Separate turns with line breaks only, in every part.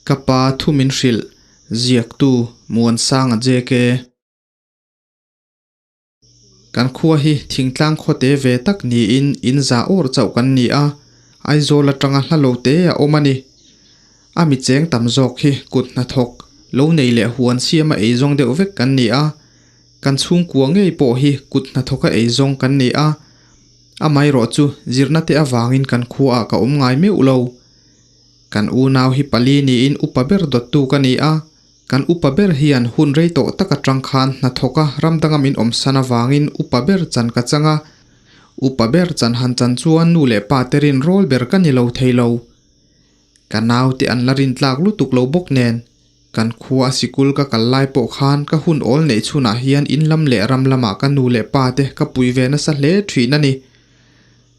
Ka pa thu min hrilh, ziaktu Muansanga JK. Kan khua hi thingtlang khawte ve tak niin in za awr chauh kan ni a, Aizawl atanga hla lo te a awm a ni. A mi cheng tam zawk hi kut hnathawk, lo nei leh huan siama eizawng deuh vek kan ni a, kan chhungkua ngei pawh hi kut hnathawka eizawng kan ni a. Amaherawh chu zirna te avangin kan khuaah ka awm ngai meuh lo. Kan unau hi pali niin upa ber dawttu ka ni a, kan upa ber hian hun rei tawh tak atang khan hnathawka ram danga min awmsan avangin upa ber chan ka chang a, upa ber chan han chan chuan nu leh pa te rin rawl ber ka ni lo thei lo. Ka naute an la rin tlak lutuk lo bawk nen, kan khua sikul ka kal lai pawh khan ka hun awl neih chhunah hian in lam leh ram lamah ka nu leh pa te ka pui ve nasa hle thin a ni.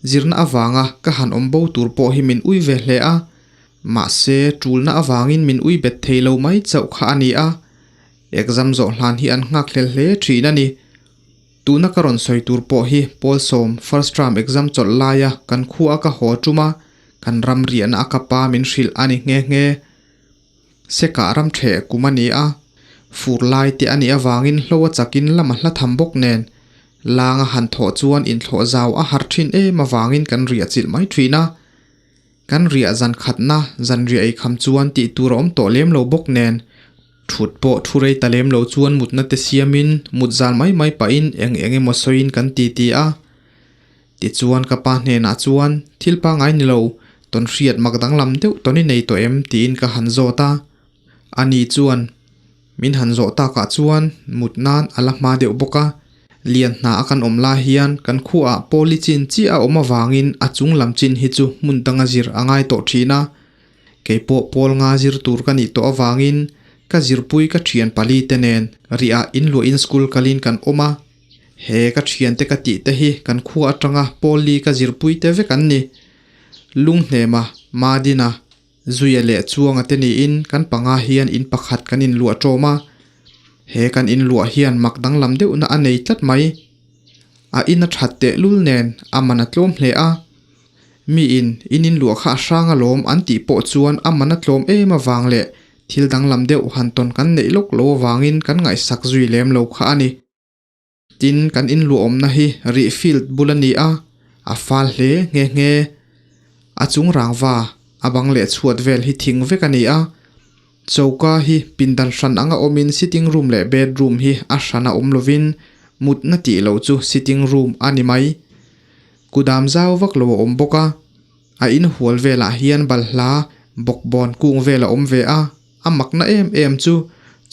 Zirna avanga ka han awm bo tur pawh hi min ui ve hle a, mahse tulna avangin min ui bet thei lo mai chauh kha a ni a, exam zawh hlan hi an nghak hlel hle thin a ni. Tuna ka rawn sawi tur pawh hi Pawlsawm first term exam chawlh laia kan khua ka haw tum a, kan ram riahna a ka pa min hrilh a ni nghe nghe. Sekah ram theh kum a ni a, fur lai te a nih avangin hlo a chakin lam a hla tham bawk nen, langa han thawh chuan inthlawh zau a har thin em avangin kan riah chilh mai thin a. Kan riah zan khatna zan riah ei kham chuan tih tur a awm tawh lem lo bawk nen, thut pawh thu rei ta lem lo chuan mutna te siamin mut zal mai mai pahin eng eng emaw sawiin kan ti ti a. Tichuan ka pa hnenah chuan, Thil pangngai ni lo, tawn hriat mak danglam deuh tawn i nei tawh em? tiin ka han zawt a. Ani chuan, Min han zawh takah chuan mut nan a la hma deuh bawk a, lian hna a kan awm lai hian kan khuaah pawli chin chiah a awm avangin a chung lam chin hi chu hmun danga zir a ngai tawh thin a. Kei pawh pawl nga zir tur ka nih tawh avangin ka zirpui ka thian pali te nen riah inluahin school kalin kan awm a. He ka thiante ka tih te hi kan khua atanga Paul-i ka zirpui te vek an ni. Lunghnema, Madina, Zuia leh Chuanga te niin kan panga hian in pakhat kan inluah tawm a. He kan inluah hian mak danglam deuhna a nei tlat mai. A in a that tehlul nen a man a tlawm hle a. Miin in inluah kha a hrang alawm an tih pawh chuan a man a tlawm em avang leh thil danglam deuh han tawn kan neih lawk lo avangin kan ngaihsak zui lem lo kha a ni. Tin, kan inluahawmna hi rih field bul a ni a, a fal hle nghe nghe. A chung rangva, a bang leh chhuat vel hi thing vek a ni a. Choka hi pindan hran anga awmin sitting room leh bedroom hi a hrana awm lovin mutna tih loh chu sitting room a ni mai. Kudam zau vak lo a awm bawk a, a inhual velah hian balhla bawkbawn kung vel a awm ve a, a makna em em chu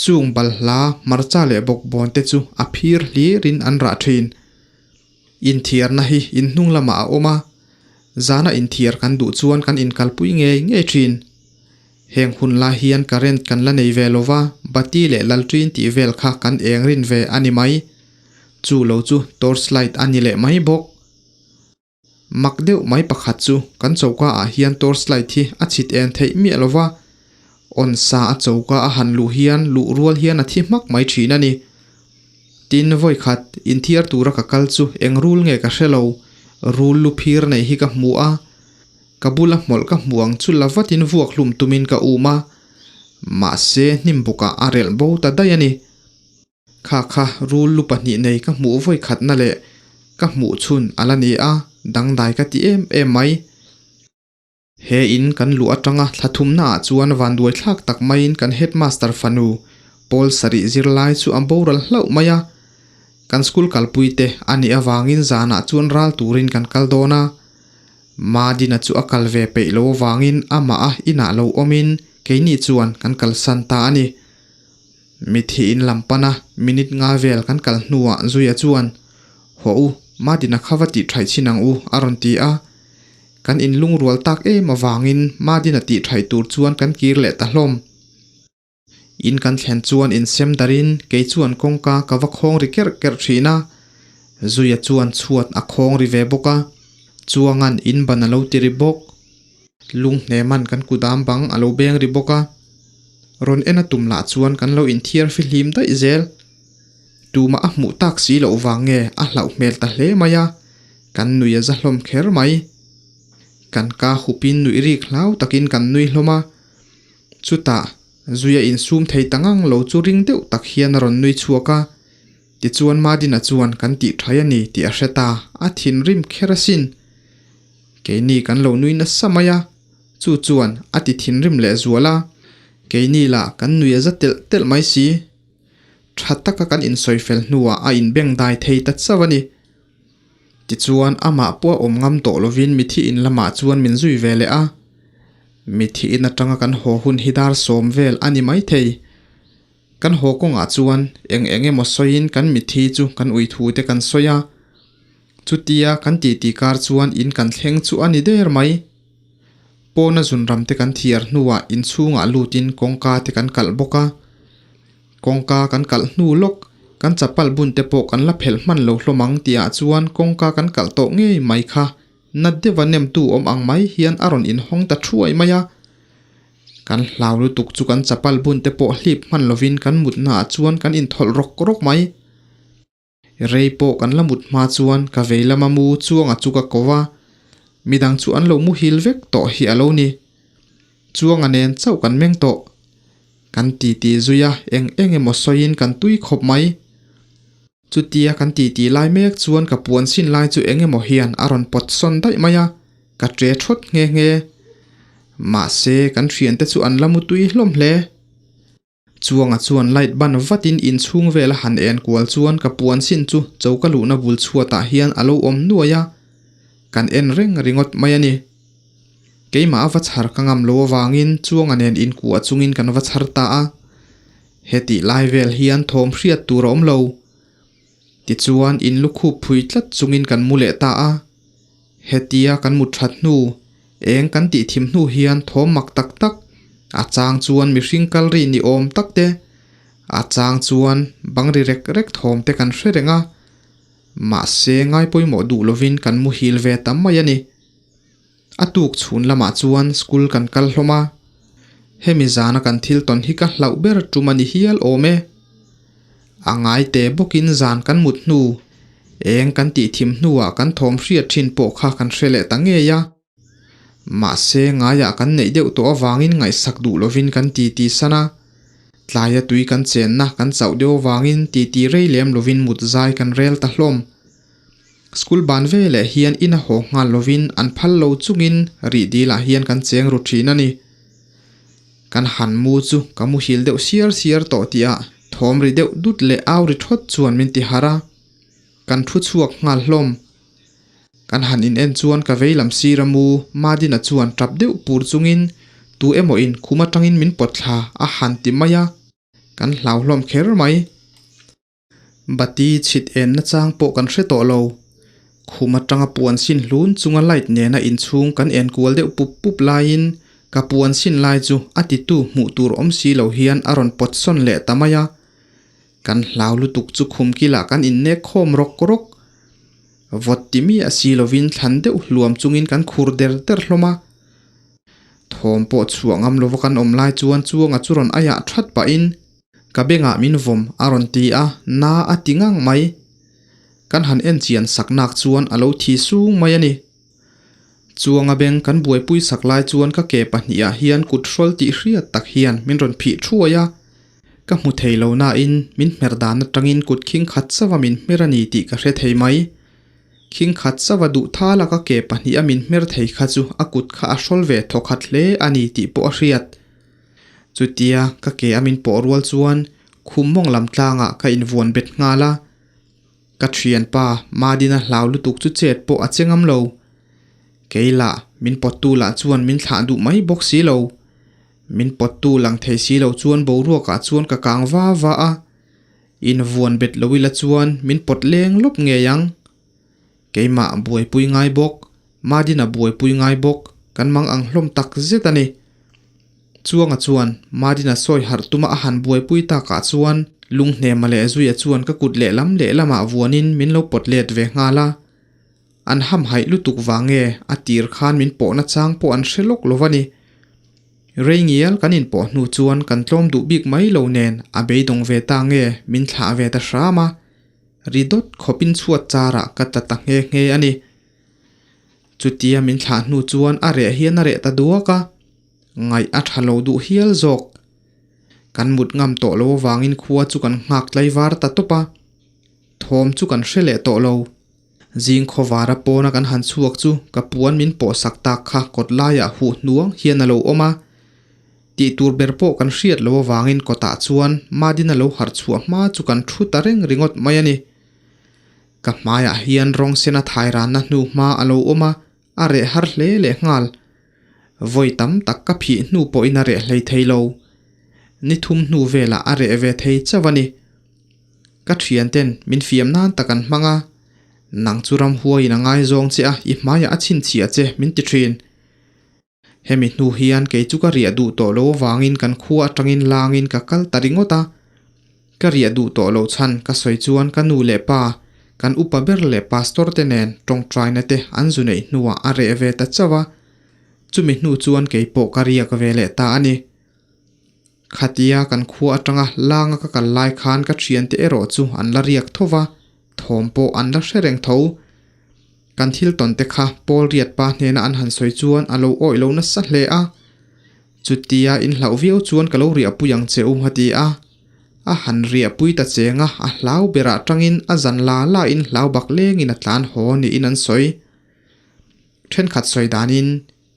chung balhla hmarcha leh bawkbawn te chu a phir hlirin an rah thin. Inthiarna hi inhnung lamah a awm a, zana inthiar kan duh chuan kan inkalpui ngei ngei thin. Heng hun lai hian current kan la nei ve lova, bati leh lalṭin tih vel kha kan eng rin ve a ni mai. Chu lo chu torch light a ni leh mai bawk. Mak deuh mai pakhat chu kan choka ah hian torch light hi a chhit en theih miah lova, on sa a choka a han luh hian luh rual hian a thi hmak mai thin a ni. Tin, vawi khat inthiar tura ka kal chu eng rul nge ka hre lo, rul lu phir nei hi ka hmu a, ka bula hmawlh ka hmu ang chu la vatin vuak hlum tumin ka um a, mahse hnim bukah a relh bo ta daih a ni. Kha kha rul lu pahnih nei ka hmuh vawi khatna leh ka hmuh chhun a la ni a, dangdai ka ti em em mai. He in kan luh atanga thla thumna ah chuan vanduai thlak tak maiin kan headmaster fanu Paul sarih zirlai chu a boral hlauh mai a. Kan school kalpui te a nih avangin zanah chuan ral turin kan kal dawn a. Madina chu a kal ve peih lo avangin amah a inah lo awmin keini chuan kan kalsan ta a ni. Mithi in lam pana minute nga vel kan kal hnuah Zuia chuan, Haw u, Madina kha va tih thaih chhin ang u, a rawn ti a. Kan inlungrual tak em avangin Madina tih thaih tur chuan kan kir leh ta hlawm. In kan thlen chuan insem darin kei chuan kawngka ka va khawng ri kerh kerh thin a. Zuia chuan chhuat a khawng ri ve bawk a, Chuanga'n in ban a lo ti ri bawk. Lunghneman kan kudam bang a lo beng ri bawk a, rawn en a tum lah chuan kan lo inthiar fihlim daih zel. Tumah a hmuh tak si loh vang nge a hlauh hmel ta hle mai a, kan nui a za hlawm kher mai. Kan ka hupin nuih rik hlau takin kan nui hlawm a. Chutah, Zuia insum thei ta ngang lo chu ring deuh tak hian a rawn nui chhuak a. Tichuan Madina chuan kan tih thai a ni tih a hre ta, a thinrim kher asin. Keini kan lo nui nasa mai a, chu chuan a ti thinrim leh zual a, keini lah kan nui a za telh telh mai si. Tha taka kan insawi fel hnuah a inbeng dai thei ta chauh a ni. Tichuan amah pawh a awm ngam tawh lovin mithi in lamah chuan min zui ve leh a. Mithi in atanga kan haw hun hi dar sawm vel a ni maithei. Kan haw kawngah chuan eng eng emaw sawiin kan mithi chu kan ui thu te kan sawi a. Chutia kan titi kar chuan in kan thleng chu a ni der mai. Pawna zunram te kan thiar hnuah inchhungah lutin kawngka te kan kalh bawk a. Kawngka kan kalh hnu lawk, kan chapal bun te pawh kan la phelh hman lo hlawm ang tihah chuan kawngka kan kalh tawh ngei mai kha nat deuha nemtu awm ang mai hian a rawn inhawng ta thuai mai a. Kan hlau lutuk chu kan chapal bun te pawh hlip hman lovin kan mutnaah chuan kan inthawlh rawk rawk mai. Rei pawh kan la mut hma chuan ka vei lama mu chuanga chu ka ko a, midang chu an lo muhil vek tawh hi a lo ni. Chuanga nen chauh kan meng tawh. Kan titi zui a, eng eng emaw sawiin kan tui khawp mai. Chutia kan titi lai mek chuan ka puan sin lai chu eng emaw hian a rawn pawt sawn daih mai a, ka ṭe thawt nghe nghe. Mahse, kan thiante chu an la mu tui hlawm hle. Chuanga chuan light ban vatin inchhung vel a han en kual chuan ka puan sin chu choka luhna bul chhuatah hian a lo awm nuai a, kan en reng ringawt mai a ni. Keimah a va chhar ka ngam lo avangin Chuanga nen inkuah chungin kan va chhar ta a, hetih lai vel hian thawm hriat tur a awm lo. Tichuan in lukhup phui tlat chungin kan mu leh ta a, hetia kan mut that hnu, eng kan tih thim hnu hian thawm mak tak tak, a chang chuan mihring kal ri ni awm tak te, a chang chuan bang ri rek rek thawm te kan hre reng a, mahse ngai pawimawh duh lovin kan muhil ve tam mai a ni. A tuk chhun lamah chuan school kan kal hlawm a, hemi zana kan thil tawn hi ka hlauh ber tum a ni hial awm e. A ngai te bawkin zan kan mut hnu, eng kan tih thim hnuah kan thawm hriat thin pawh kha kan hre leh ta ngei a. Mahse ngaiah kan neih deuh tawh avangin ngaihsak duh lovin kan ti ti san a, tlaia tui kan chenna kan chauh deuh avangin ti ti rei lem lovin mut zai kan rel ta hlawm. School ban ve leh hian in a haw nghal lovin an phal lo chungin rih dilah hian kan cheng ru thin a ni. Kan han mu chu ka muhil deuh siar siar tawh tihah thawm ri deuh dut leh au ri thawt chuan min ti harh a, kan thu chhuak nghal hlawm. Kan han in en chuan ka vei lam sir a mu Madina chuan tap deuh pur chungin tu emaw in khum atangin min pawt thla a han ti mai a, kan hlau hlawm kher mai. Bati chhit enna chang pawh kan hre tawh lo. Khum atanga puan sin hlun chunga light nena inchhung kan en kual deuh pup pup laiin ka puan sin lai chu a titu hmuh tur awm si lo hian a rawn pawt sawn leh ta mai a. Kan hlau lutuk chu khum kilah kan innek khawm rawk rawk. Vawt ti miah si lovin thlan deuh hluam chungin kan khur der der hlawm a. Thawm pawh chhuah ngam lova kan awm lai chuan chuanga chu rawn aiah that pahin Ka bengah min vawm a rawn ti a, na a ti ngang mai. Kan han en chian sak nak chuan a lo thi sung mai a ni. Chuanga beng kan buaipui sak lai chuan ka ke pahnihah hian kut hrawl tih hriat tak hian min rawn phih thuai a. Ka hmu thei lo nain min hmer dan atangin kut khing khat chauha min hmer a ni tih ka hre thei mai. Khing khat chauha duh thala ka ke pahniha min hmer thei kha chu a kut kha a hrawl ve thawkhat hle a ni tih pawh a hriat. Chutia ka ke a min pawh rual chuan khum mawng lam tlangah ka invuan bet nghal a. Ka thianpa Madina hlau lutuk chu chet pawh a che ngam lo. Kei lah min pawttu lah chuan min thlah duh mai bawk si lo. Min pawttu lang thei si lo chuan boruakah chuan ka kang va va a. Invuan bet lo ila chuan min pawt leng lawp ngei ang. Keimah buaipui ngai bawk, Madina buaipui ngai bawk, kan mang ang hlawm tak zet a ni. Chuanga chuan Madina sawi harh tuma a han buaipui takah chuan Lunghnema leh Zuia chuan ka kut lehlam lehlamah vuanin min lo pawt let ve nghal a. An hamhaih lutuk vang nge a tir khan min pawhna chang pawh an hre lawk lo va ni. Rei ngial kan inpawh hnu chuan kan tlawm duh bik mai lo nen a beidawng ve ta nge min thlah ve ta hram a. Ri dawt khawpin chhuat charah ka tla ta nghe nghe a ni. Chutia min thlah hnu chuan a reh hian a reh ta duak a. Ngaih a tha lo duh hial zawk. Kan mut ngam tawh lo avangin khua chu kan nghak tlaivar ta tawp a. Thawm chu kan hre leh tawh lo. Zing khawvara pawna kan han chhuak chu ka puan min pawh sak tak kha kawt laiah huh hnuang hian a lo awm a. Tih tur ber pawh kan hriat lo avangin kawtah chuan Madina lo harh chhuah hma chu kan thu ta reng ringawt mai a ni. Ka hmaiah hian rawng sena thai ranna hnu hma a lo awm a, a reh har hle leh nghal. Vawi tam tak ka phih hnu pawhin a reh hlei thei lo. Ni thum hnu velah a reh ve thei chauh a ni. Ka thianten min fiam nan tak an hmang a, Nang chu ramhuaiin a ngaizawng che a, i hmaiah a chhinchhiah che, min ti thin. Hemi hnu hian kei chu ka riah duh tawh lo avangin kan khua atangin langin ka kal ta ringawt a. Ka riah duh tawh loh chhan ka sawi chuan ka nu leh pa, kan upa ber leh pastor te nen tawngtaina te an zu neih hnuah a reh ve ta chauh a. Chumi hnu chuan kei pawh ka riak ve leh ta a ni. Khatia kan khua atanga langa ka kal lai khan ka thiante erawh chu an la riak tho va, thawm pawh an la hre reng tho. Kan thil tawn te kha Paul riat pa hnena an han sawi chuan a lo awih lo nasa hle a. Chutia in hlauh viau chuan ka lo riahpui ang che u a ti a. A han riahpui ta cheng a, a hlau berah tangin a zan la la in hlau bak lengin a tlan haw niin an sawi. Thenkhat sawi danin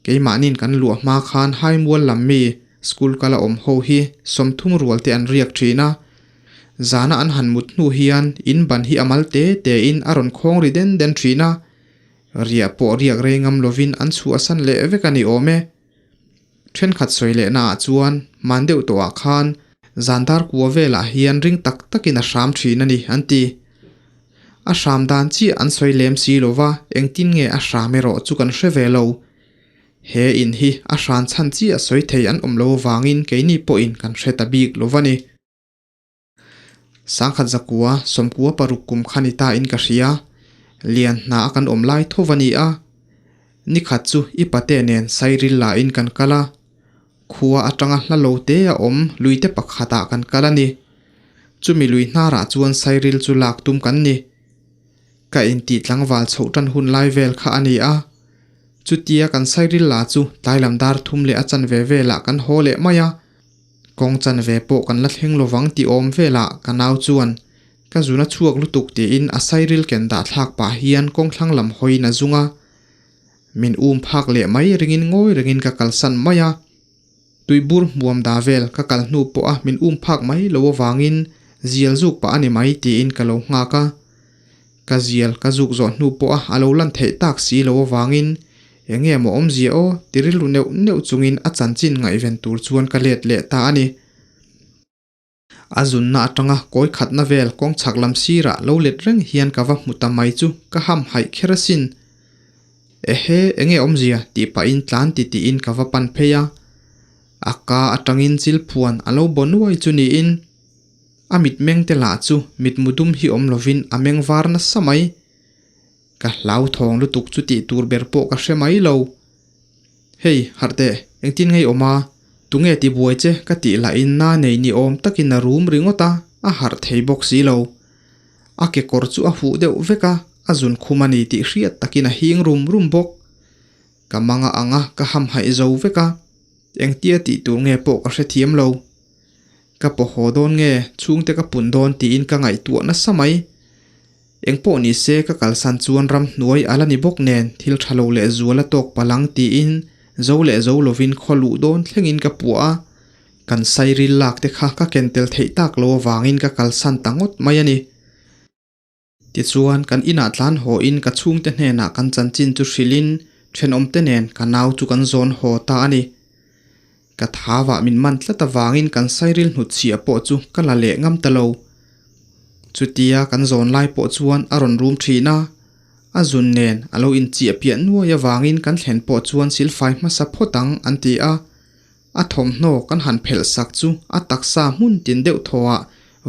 Keimahni'n kan luah hma khan Haimual lam mi school kala awm ho hi sawmthum rual te an riak thin a. Zana an han mut hnu hian in ban hi a mal te te in a rawn khawng ri den den thin a. Riah pawh riak rei ngam lovin an chhuahsan leh vek a ni awm e. Thenkhat sawi lehna ah chuan hman deuh tawh ah khan zan dar kua velah hian ring tak takin a hram thin a ni an ti. A hram dan chiah an sawi lem si lo va, engtin nge a hram erawh chu kan hre ve lo. He in hi a hran chhan chiah sawi thei an awm lo avangin keini pawhin kan hre ta bik lo va ni. Sangkhat zakua sawmkua paruk kum kha ni ta in ka hria, lian hna a kan awm lai tho va ni a. Nikhat chu i pate nen sairil la in kan kal a, Khua atanga hla lo te a awm luite pakhatah kan kal a ni. Chumi lui hnarah chuan sairil chu lak tum kan ni. Ka intih tlangval chhoh tan hun lai vel kha a ni a. Chutia kan sairil la chu tlailam dar thum leh a chanve velah kan haw leh mai a. Kawng chanve pawh kan la thleng lovang tih awm velah ka nau chuan ka zun a chhuak lutuk tiin a sairil ken dah thlak pah hian kawngthlang lam hawiin a zung a. Min um phak leh mai ringin ngawi rengin ka kalsan mai a, tuibur hmuam da vel ka kal hnu pawh a min um phak mai lo avangin zial zuk pah a ni mai tiin ka lo nghak a. Ka zial ka zuk zawh hnu pawh a a lo lan theih tak si lo avangin eng nge maw awmzia aw ti rilru neuh neuh chungin a chanchin ngaihven tur chuan ka let leh ta a ni. A zunna atanga kawi khatna vel kawng chhak lam sirah lo let reng hian ka va hmu ta mai chu ka ham haih kher asin. Ehe, enge awmzia tih pahin tlan ti tiin ka va pan phei a. A ka atangin chil phuan a lo baw nuai chu niin a mitmeng te lah chu mitmu dum hi awm lovin a meng var nasa mai. Ka hlauthawng lutuk chu tih tur ber pawh ka hre mai lo. Hei, harh teh, engtin ngei awm a? Tunge ti buai che ka tih lahin na nei ni awm takin a rum ringawt a, a harh thei bawk si lo. A kekawr chu a huh deuh vek a, a zun khum a ni tih hriat takin a hing rum rum bawk. Ka manga ang a, ka hamhaih zo vek a, engtia tih tur nge pawh ka hrethiam lo. Ka paw haw dawn nge, chhungte ka pun dawn tiin ka ngaihtuah nasa mai. Engpawh ni se ka kalsan chuan ramhnuai a la ni bawk nen thil tha lo leh zual a tawk palang tiin zo leh zo lovin khaw luh dawn thlengin ka puah a, kan sairil lak te kha ka ken tel theih tak lo avangin ka kalsan ta ngawt mai a ni. Tichuan kan inah tlan haw in ka chhungte hnenah kan chanchin chu hrilhin thenawmte nen ka nau chu kan zawn haw ta a ni. Ka thavah min man tlat avangin kan sairil hnutchhiah pawh chu ka la leh ngam ta lo. Chutia kan zawn lai pawh chuan a rawn rum thin a, a zun nen a lo inchiah piah nuai avangin kan thlen pawh chuan silfai hmasa phawt ang an ti a. A thawmhnaw kan han phelh sak chu a taksa hmun tin deuh thawhah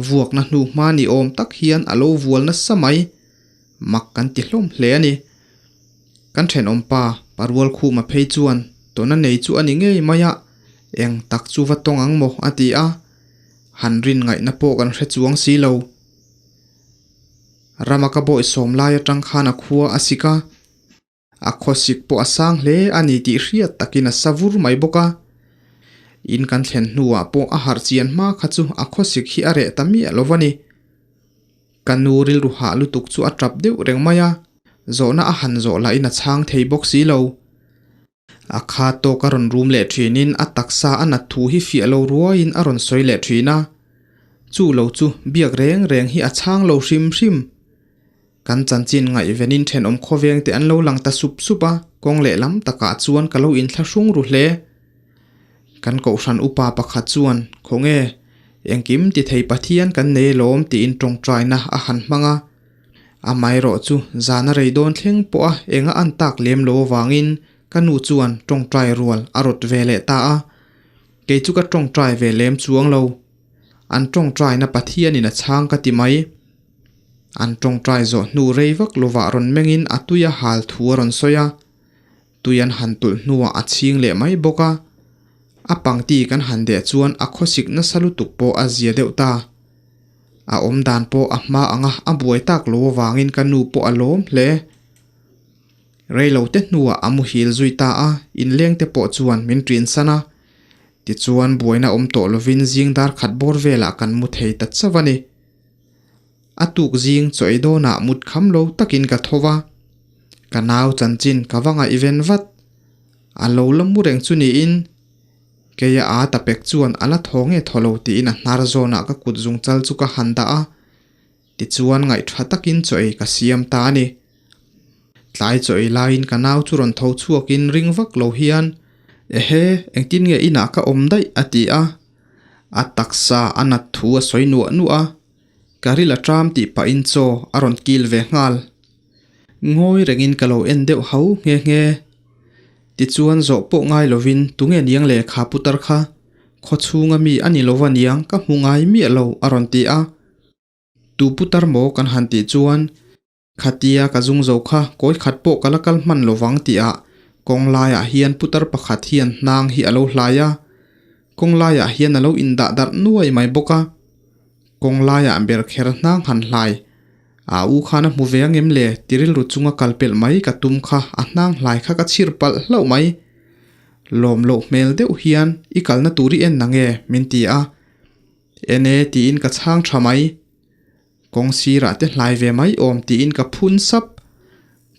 vuakna hnu hma ni awm tak hian a lo vual nasa mai. Mak kan ti hlawm hle a ni. Kan thenawmpa Parual Khuma phei chuan tawna nei chu a ni ngei mai a, eng tak chu va tawng ang maw a ti a, han rin ngaihna pawh kan hre chuang si lo. Rama ka bawi sawm lai atang khan a khua a sik a, a khawsik pawh a sang hle a ni tih hriat takin a sa vur mai bawk a. In kan thlen hnuah pawh a harh chian hma kha chu a khawsik hi a reh ta miah lo a ni. Ka nu rilru hah lutuk chu a tap deuh reng mai a, zawhna a han zawh lahin a chhang thei bawk si lo. A kha tawk a rawn rum leh thinin a taksa a nat thu hi fiah lo ruaiin a rawn sawi leh thin a. Chu lo chu biak reng reng hi a chhang lo hrim hrim. Kan chanchin ngaihvenin thenawm khawveng te an lo lang ta sup sup a, kawng lehlam takah chuan ka lo inthlahrung ru hle. Kan kohhran upa pakhat chuan, Khawnge, engkim ti thei Pathian kan nei alawm tiin tawngtaina a han hmang a. Amaherawh chu zana rei dawn thleng pawha enga an tak lem lo avangin ka nu chuan tawngtai rual a rawt ve leh ta a. Kei chu ka tawngtai ve lem chuang lo. An tawngtaina Pathianin a chhang ka ti mai. An tawngtai zawh hnu rei vak lovah rawn mengin a tui a hal thu a rawn sawi a. Tui an han tulh hnuah a chhing leh mai bawk a. A pangti kan han deh chuan a khawsik nasa lutuk pawh a zia deuh ta. A awm dan pawh a hma anga a buai tak lo avangin ka nu pawh a lawm hle. Reilo te hnuah a muhil zui ta a, inleng te pawh chuan min ṭin san a. Tichuan buaina awm tawh lovin zing dar khat bawr velah kan mu thei ta chauh a ni. A tuk zing chaw ei dawnah mut kham lo takin ka tho va, ka nau chanchin ka va ngaihven vat. A lo la mu reng chu niin keia a ta pek chuan a la thaw nge thaw lo tiin a hnar zawnah ka kut zungchal chu ka han dah a, tichuan ngaihtha takin chaw ei ka siam ta a ni. Tlai chaw ei laiin ka nau chu rawn tho chhuakin ring vak lo hian, Ehe, engtin nge inah ka awm daih? a ti a. A taksa a nat thu a sawi nuah nuah a, ka ril a ṭam tih pahin chaw a rawn kil ve nghal. Ngawi rengin ka lo en deuh hau nghe nghe. Tichuan zawh pawh ngai lovin tunge niang le kha putar kha, khawchhunga mi a ni lova niang ka hmu ngai miah lo a rawn ti a. Tu putar maw kan han tih chuan Khatia ka zung zo kha kawi khat pawh ka la kal hman lo vang tihah kawng laiah hian putar pakhat hian hnang hi a lo hlai a, kawng laiah hian a lo indah darh nuai mai bawk a. Kawng laiah ber kher hnang han hlai. A u khan a hmu ve ang em le ti rilru chunga kal pelh mai ka tum kha a hnang hlai kha ka chhir palh hlauh mai. Lawm loh hmel deuh hian i kalna tur i en na nge min ti a. En e tiin ka chhang tha mai. Kawng sirah te hlai ve mai awm tiin ka phun sap.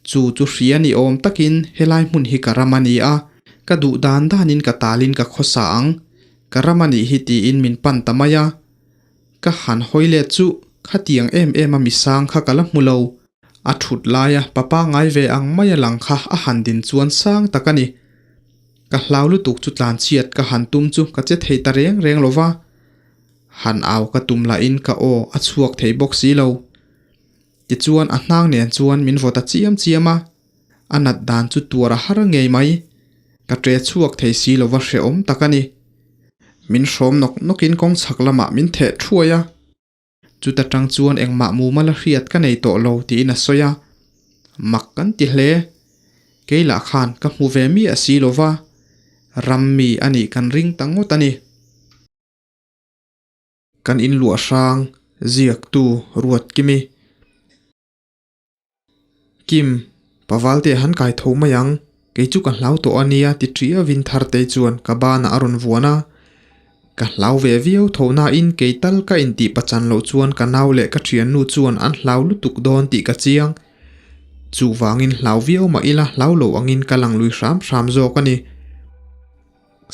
Chu chu hria ni awm takin helai hmun hi ka ram a ni a, ka duh dan danin ka talin ka khawsa ang. Ka ram a nih hi tiin min pan ta mai a. Ka han hawi let chu khatiang em em a misang kha ka la hmu lo. A thut laia papa ngai ve ang mai a lang kha a han din chuan sang tak a ni. Ka hlau lutuk chu tlanchhiat ka han tum chu ka che thei ta reng reng lo va. Han au ka tum lahin ka aw a chhuak thei bawk si lo. Tichuan a hnang nen chuan min vaw ta chiam chiam a, a nat dan chu tuar a har ngei mai. Ka ṭe chhuak thei si lova hrehawm tak a ni. Min hrawm nawk nawkin kawng chhak lamah min theh thuai a. Chuta tang chuan engmah mumal a hriat ka nei tawh lo tiin a sawi a, mak kan ti hle. Kei lah khan ka hmu ve miah si lova, ram mi a nih kan ring ta ngawt a ni. Kan inluah hrang ziaktu ruat Kimi. Kim, Pavalte han kai tho mai ang, kei chu ka hlau tawh a nia ti ṭiavin Thartei chuan ka banah a rawn vuan a. Ka hlau ve viau tho nain kei tal ka intih pachan loh chuan ka nau leh ka ṭhiannu chuan an hlau lutuk dawn tih ka chiang. Chuvangin hlau viau mah ila hlau lo angin ka lang lui hram hram zawk a ni.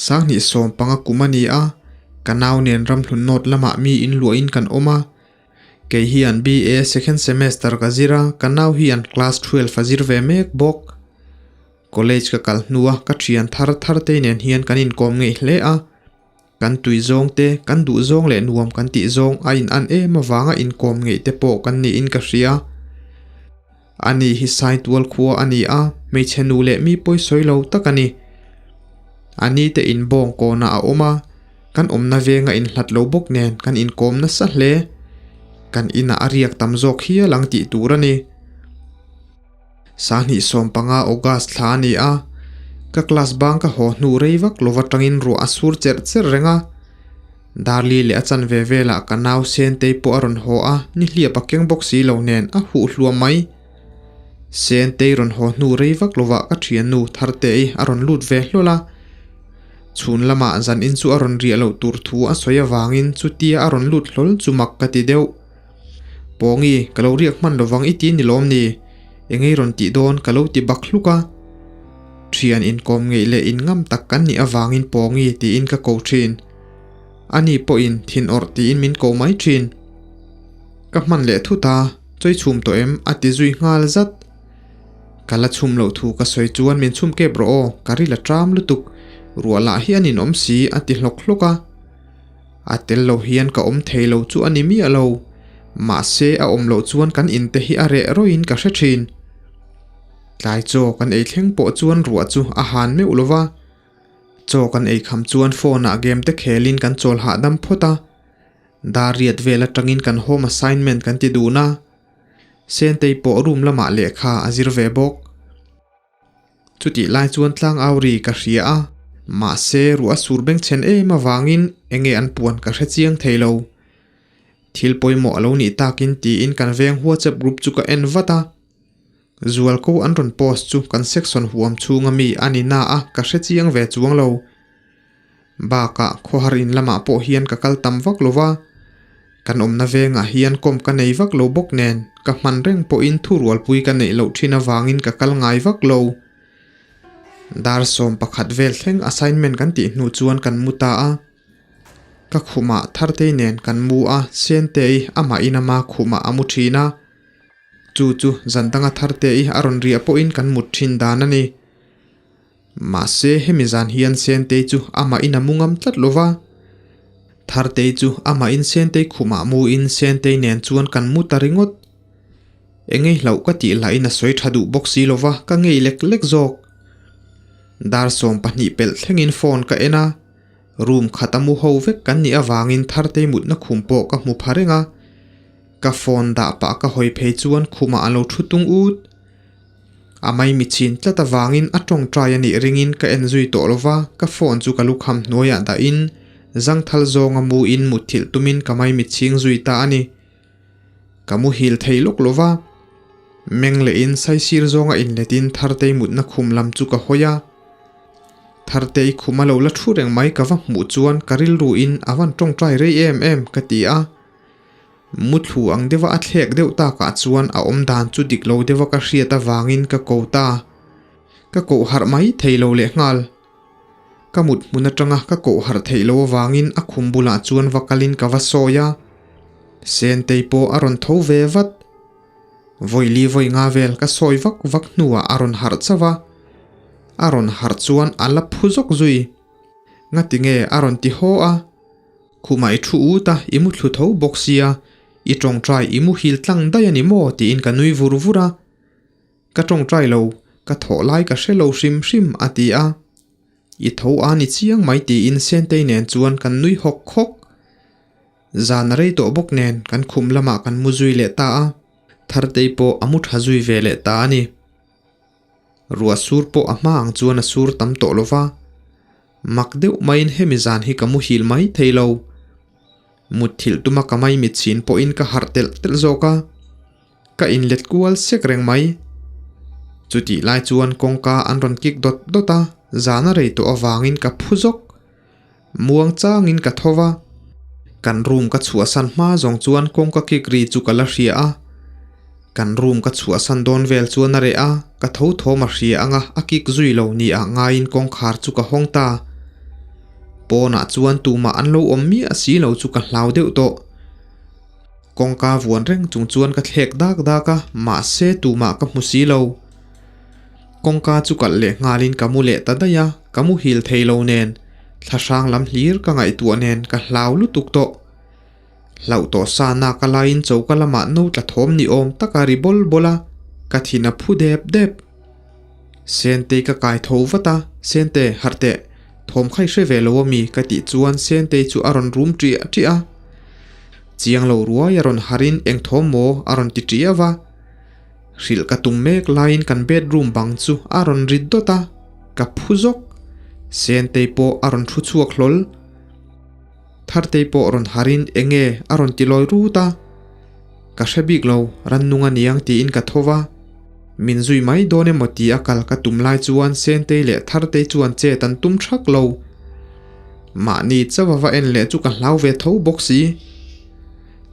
Sanghnih 15 kum a ni a, ka nau nen ramhlun nawt lamah mi inluahin kan awm a. Kei hian BA second semester ka zir a, ka nau hian class 12 a zir ve mek bawk. College ka kal hnua ka thian thar thar te nen hian kan inkawm ngeih hle a. Kan tui zawng te, kan duh zawng leh nuam kan tih zawng a in an em avanga inkawm ngeih te pawh kan niin ka hria. Ani hi Saitual khua a ni a, hmeichhe nu leh mi pawi sawi lo tak a ni. Ani te in bawng kawnah a awm a, kan awmna venga inhlat lo bawk nen kan inkawm nasa hle. Kan inah a riak tam zawk hial ang tih tur a ni. Sanghnih 15 August thla a ni a, ka class bang ka haw hnu rei vak lo atangin ruah a sur cherh cherh reng a. Darli leh a chanve velah ka nau Sentei pawh a rawn haw a, nihliap a keng bawk si lo nen a huh hluam mai. Sentei rawn haw hnu rei vak lovah ka thiannu Thartei a rawn lut ve hlawl a. Chhun lamah zanin chu a rawn riah loh tur thu a sawi avangin chutia a rawn lut hlawl chu mak ka ti deuh. Pawngi, ka lo riak hman lovang i ti ni lawm ni? Engei rawn tih dawn ka lo ti bak hluk a. Thian inkawm ngeih leh inngam tak kan nih avangin Pawngi tiin ka ko thin. Ani pawhin thin awrh tiin min ko mai thin. Ka hman leh thut a, chawi chhum tawh em? a ti zui nghal zat. Ka la chhum loh thu ka sawi chuan min chhum kep rawh aw, ka ril a tram lutuk, ruah lah hi an inawm si a ti hlawk hlawk a. A tel lo hian ka awm thei lo chu a ni miah lo, mahse a awm loh chuan kan in te hi a reh rawih in ka hre thin. Tlai chaw kan ei thleng pawh chuan ruah chu a han meuh lo va, chaw kan ei kham chuan phone ah game te khel in kan chawl hahdam phawt a, dar riat vel atangin kan home assignment kan ti dun a, Sentei pawh room lamah lehkha a zir ve bawk. Chutih lai chuan tlang au ri ka hria a, mahse ruah a sur bengchhen em avangin enge an puan ka hre chiang thei lo. Thil pawimawh a lo nih takin tiin kan veng WhatsApp group chu ka en vat a. Zualko an rawn post chu kan section huam chhunga mi a ni na a ka hre chiang ve chuang lo. Bakah khawhar in lamah pawh hian ka kal tam vak lo va, kan awmna vengah hian kawm ka nei vak lo bawk nen ka hman reng pawhin thurualpui ka neih loh thin avangin ka kal ngai vak lo. Dar 11 vel thleng assignment kan tih hnu chuan kan mu ta a. Ka khumah Thartei nen kan mu a, Sentei amah in ama khumah a mu thin a. Chu chu zan danga Thartei a rawn riah pawhin kan mut thin dan a ni. Mahse, hemi zan hian Sentei chu amahin a mu ngam tlat lo va. Thartei chu amahin Sentei khumah muin Sentei nen chuan kan mu ta ringawt. Engei hlauh ka tih lahin a sawi tha duh bawk si lo va, ka ngei lek lek zawk. Dar 12 pelh thlengin phone ka en a, room khat a mu ho vek kan nih avangin Thartei mutna khum pawh ka hmu pha reng a. Ka phone dah pah ka hawi phei chuan khumah a lo thu tung ut. A maimi chin tlat avangin a tawngtai a nih ringin ka en zui tawh lova, ka phone chu ka lukham hnuaiah dahin zangthal zawnga muin mutthilh tumin ka maimi chhing zui ta a ni. Ka muhil thei lawk lova, meng lehin saisir zawnga inletin Thartei mutna khum lam chu ka hawi a. Thartei khum a lo la thu reng mai ka va hmuh chuan ka rilruin a van tawngtai rei em em ka ti a. Muthlu ang deuha a thlek deuh takah chuan a awm dan chu dik lo deuha ka hriat avangin ka ko ta. Ka koh harh mai thei lo lehnghal. Ka mut hmun atanga ka koh harh theih lo avangin a khum bulah chuan va kalin ka va sawi a. Sentei pawh a rawn tho ve vat. Vawili vawi nga vel ka sawi vak vak hnuah a rawn harh chauh a. A rawn harh chuan a la phu zawk zui. Ngatinge a rawn ti haw a. Khumah i thu ut a, i mu thlu tho bawk sia, i tawngtai i muhil tlang daih a ni maw tiin ka nui vur vur a. Ka tawngtai lo, ka thawh lai ka hre lo hrim hrim a ti a. I tho a ni chiang mai tiin Sentei nen chuan kan nui hawk hawk. Zan a rei tawh bawk nen kan khum lamah kan mu zui leh ta a, Thartei pawh a mu tha zui ve leh ta a ni. Ruah sur pawh a hma ang chuan a sur tam tawh lo va. Mak deuh maiin hemi zan hi ka muhil mai thei lo. Mutthilh tuma ka mai mitchhin pawhin ka harh telh telh zawk a, ka inlet kual sek reng mai. Chutih lai chuan kawngka an rawn kik dawt dawt a, zan a rei tawh avangin ka phu zawk. Muang changin ka tho va, kan room ka chhuahsan hma zawng chuan kawngka kik ri chu ka la hria a. Kan room ka chhuahsan dawn vel chuan a reh a, ka tho thawm a hria anga a kik zui lo ni ah ngaiin kawngkhar chu ka hawng ta. Pawnah chuan tumah an lo awm miah si lo chu ka hlau deuh tawh. Kawngka vuan reng chung chuan ka thlek dak dak a, mahse tumah ka hmu si lo. Kawngka chu kalh leh nghalin ka mu leh ta daih a, ka muhil thei lo nen, thlahrang lam hlir ka ngaihtuah nen ka hlau lutuk tawh. Hlauh tawh sa nak a laiin choka lamah no tla thawm ni awm tak a ri bawl bawl a, ka thin a phu dep dep. Sentei ka kai tho vat a, Sente, harh teh, thawm kha i hre ve lo ami? ka tih chuan Sentei chu a rawn rum ṭiah ṭiah a. Chiang lo ruai a rawn harhin eng thawm maw a rawn ti ṭiah va. Hrilh ka tum mek laiin kan bedroom bang chu a rawn rit dawt a, ka phu zawk. Sentei pawh a rawn thu chhuak hlawl. Thartei pawh rawn harin enge a rawn ti lawi rut a, ka hre bik lo, rannung a niang tiin ka tho va. Min zui mai dawn emaw ti a kal ka tum lai chuan Sentei leh Thartei chuan chet an tum thak lo. Mahni chauh a va en leh chu ka hlau ve tho bawk si.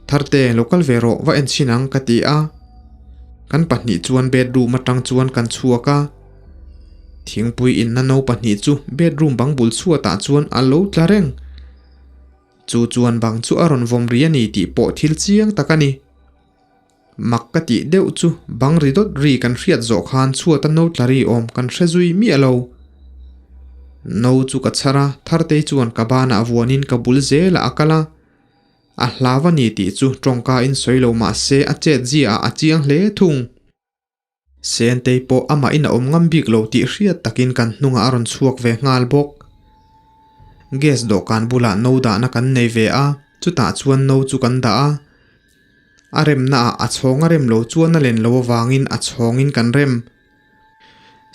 Tharte, lo kal ve rawh, va en chhin ang ka ti a. Kan pahnih chuan bedroom atang chuan kan chhuak a. Thingpui inna no pahnih chu bedroom bang bul chhuatah chuan a lo tla reng. Chu chuan bang chu a rawn vawm ri a ni tih pawh thil chiang tak a ni. Mak ka tih deuh chu bang ri dawt ri kan hriat zawh khan chhuata no tla ri awm kan hre zui miah lo. No chu ka chhar a, Thartei chuan ka banah vuanin ka bul zelah a kal a. A hlau a ni tih chu tawngka in sawi lo mah se a chet zia ah a chiang hle thung. Sentei pawh amah in a awm ngam bik lo tih hriat takin kan hnungah a rawn chhuak ve nghal bawk. Gas dawhkan bulah no dahna kan nei ve a, chutah chuan no chu kan dah a. A remna ah a chhawng a rem lo chuan a len lo avangin a chhawngin kan rem.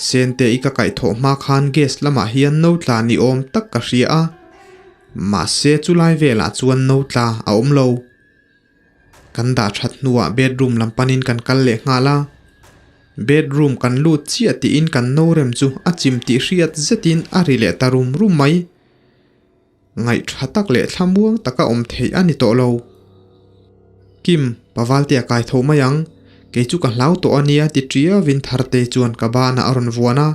Sente i ka kaihthawh hma khan gas lamah hian no tla ni awm tak ka hria a, mahse chulai velah chuan no tla a awm lo. Kan dah that hnuah bedroom lam panin kan kal leh nghal a, bedroom kan lut chiah tiin kan no rem chu a chim tih hriat zetin a ri leh ta rum rum mai. Ngaih tha tak leh thlamuang taka awm theih a ni tawh lo. Kim, Pavaltea kai tho mai ang, kei chu ka hlau tawh a nia ti ṭiavin Tharte chuan ka banah a rawn vuan a.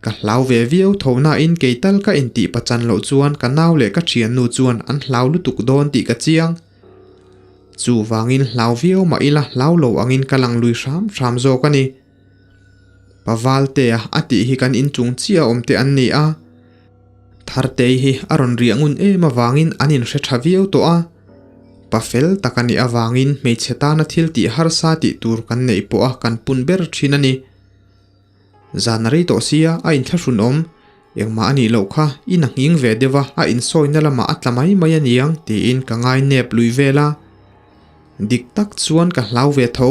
Ka hlau ve viau tho nain kei tal ka intih pachan loh chuan ka nau leh ka ṭhiannu chuan an hlau lutuk dawn tih ka chiang. Chuvangin hlau viau mah ila hlau lo angin ka lang lui hram hram zawk a ni. Pavaltea a tih hi kan inchung chiah awm te an ni a. Thartei hi a rawn riah ngun em avangin an inhre tha viau tawh a, pa fel tak a nih avangin hmeichhe tana thil tih harsa tih tur kan neih pawh a kan pun ber thin a ni. Zan a rei tawh sia a inthlahrun awm, engmah a nih loh kha in a nghing ve deuh a, a insawina lamah a tla mai mai a niang tiin ka ngai nep lui vel a, dik tak chuan ka hlau ve tho.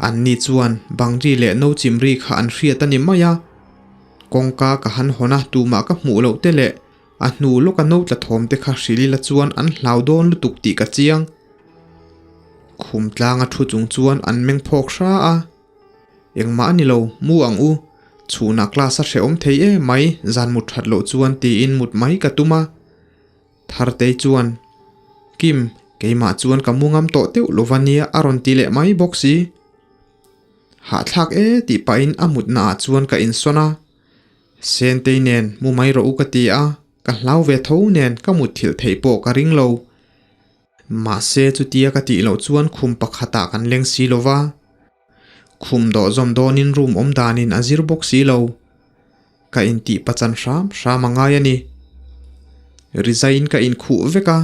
Anni chuan bangri leh no chimri kha an hriat a ni mai a, kawngka ka han hawn a tumah ka hmuh loh te leh a hnu lawka no tla thawm te kha hrilh ila chuan an hlau dawn lutuk tih ka chiang. Khum tlanga thu chung chuan an meng phawk hra a, Engmah a ni lo, mu ang u, chhunah class a hrehawm thei em mai, zan mut that loh chuan tiin mut mai ka tum a. Thartei chuan, Kim, keimah chuan ka mu ngam tawh teuh lo va nia a rawn ti leh mai bawk si. Hahthlak e tih pahin a mutna ah chuan ka insawn a, Sentei nen mu mai rawh u ka ti a, ka hlau ve tho nen ka mutthilh theih pawh ka ring lo. Mahse chutia ka tih loh chuan khum pakhatah kan leng si lo va, khum dawh zawm dawnin room awm danin a zir bawk si lo. Ka intih pachan hram hram a ngai a ni. Rizaiin ka inkhuh vek a,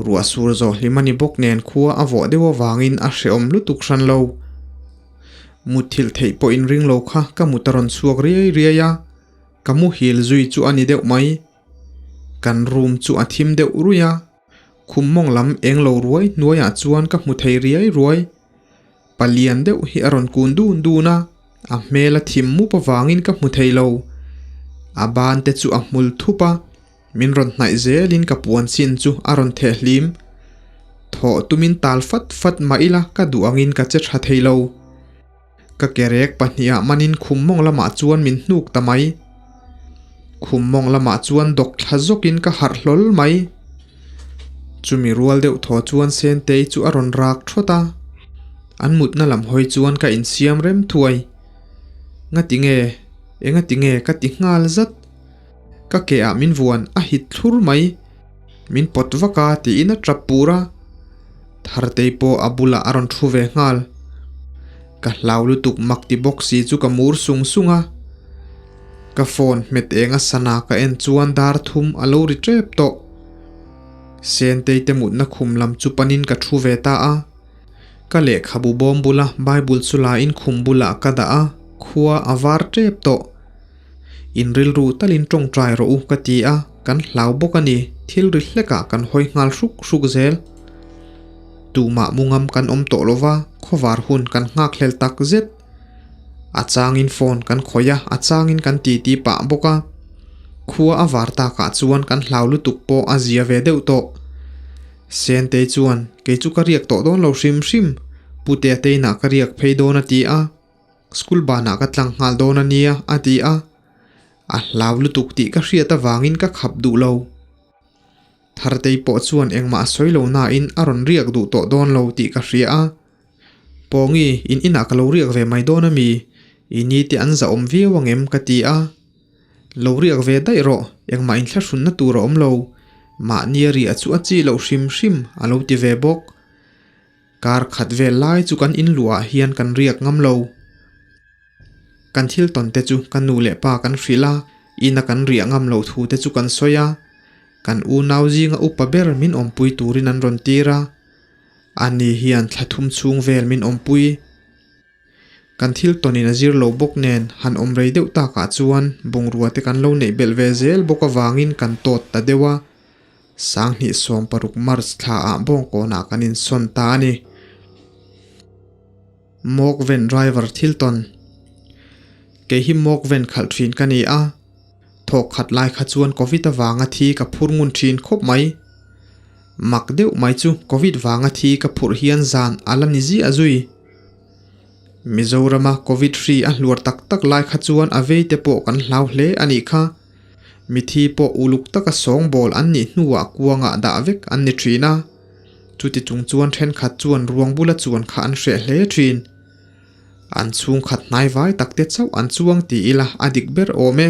ruah sur zawh hlim a ni bawk nen khua a vawh deuh avangin a hrehawm lutuk hran lo. Mutthilh theih pawh inring lo kha ka mut a rawn chhuak riai riai a, ka muhil zui chu a ni deuh mai. Kan room chu a thim deuh ruih a, khum mawng lam eng lo ruai hnuaiah chuan ka hmu thei riai ruai. Palian deuh hi a rawn kun dun dun a, a hmel a thim mup avangin ka hmu thei lo. A ban te chu a hmul thup a, min rawn hnaih zelin ka puan chin chu a rawn theh hlim. Thawh tumin tal fat fat mah ila ka duh angin ka che tha thei lo. Ka ke rek pahniha manin khum mawng lamah chuan min hnuk ta mai. Khum mawng lamah chuan dawk thla zawkin ka harh hlawl mai. Chumi rual deuh thaw chuan Sentei chu a rawn rak thawt a, an mutna lam hawi chuan ka insiam rem thuai. Ngati nge? Engati nge ka ti nghal zat? Ka ke ah min vuan a hit thlur mai. Min pawt vak a tiin a tap pur a. Thartei pawh a bulah a rawn thu ve nghal. Ka hlau lutuk mak ti bawk si chu ka mur sung sung a. Ka phone hmet eng a sana ka en chuan dar thum a lo ri tep tawh. Sentei te mutna khum lam chu panin ka thu ve ta a. Ka lehkhabu bawm bula Bible chu lain khum bulah ka dah a, khua a var tep tawh. In rilru talin tawngtai rawh u ka ti a, kan hlau bawk a ni, thil ri hlekah kan hawi nghal hruk hruk zel. Tumah mungam kan awm tawh lova, khawvar hun kan nghakhlel tak zet. A changin phone kan khawih a, a changin kan titi pah bawk a. Khua a var takah chuan kan hlau lutuk pawh a zia ve deuh tawh. Sentei chuan, Kei chu ka riak tawh dawn lo hrim hrim, Putea teinah ka riak phei dawn a ti a. School banah ka tlang nghal dawn a nia, a ti a. A hlau lutuk tih ka hriat avangin ka khap duh lo. Thartei pawh chuan engmah a sawi lo nain a rawn riak duh tawh dawn lo tih ka hria a. Pawngi, in inah ka lo riak ve mai dawn ami? I ni te an zahawm viau ang em? ka ti a. Lo riak ve daih rawh, engmah inthlahrunna tur a awm lo. Mahnia riah chu a chi loh hrim hrim, a lo ti ve bawk. Kar khat vel lai chu kan inluah hian kan riak ngam lo. Kan thil tawn te chu ka nu leh pa kan hrilh a, ina kan riah ngam loh thu te chu kan sawi a. Kan unau zinga upa ber min awmpui turin an rawn tir a. Ani hian thla thum chhung vel min awmpui. Kan thil tawnin a zir lo bawk nen han awm rei deuh takah chuan bungrua te kan lo neih belh ve zel bawk avangin kan tawt ta deuh a. Sanghnih 16 March thla ah Bawngkawnah kan insawn ta a ni. Mawk van driver thil tawn. Kei hi mawk van khalh thin ka ni a, thawk khat lai kha chuan Covid avanga thi ka phur ngun thin khawp mai. Mak deuh mai chu Covid vanga thi ka phurh hian zan a la ni ziah zui. Mizorama Covid hri a hluar tak tak lai kha chuan a vei te pawh kan hlau hle a nih kha. Mithi pawh uluk taka sawngbawl an nih hnuah kuangah dah vek an ni thin a. Chuti chung chuan thenkhat chuan ruang bula chuan kha an hreh hle thin. An chhungkhat hnaivai tak te chauh an chuang ti ila a dik ber awm e.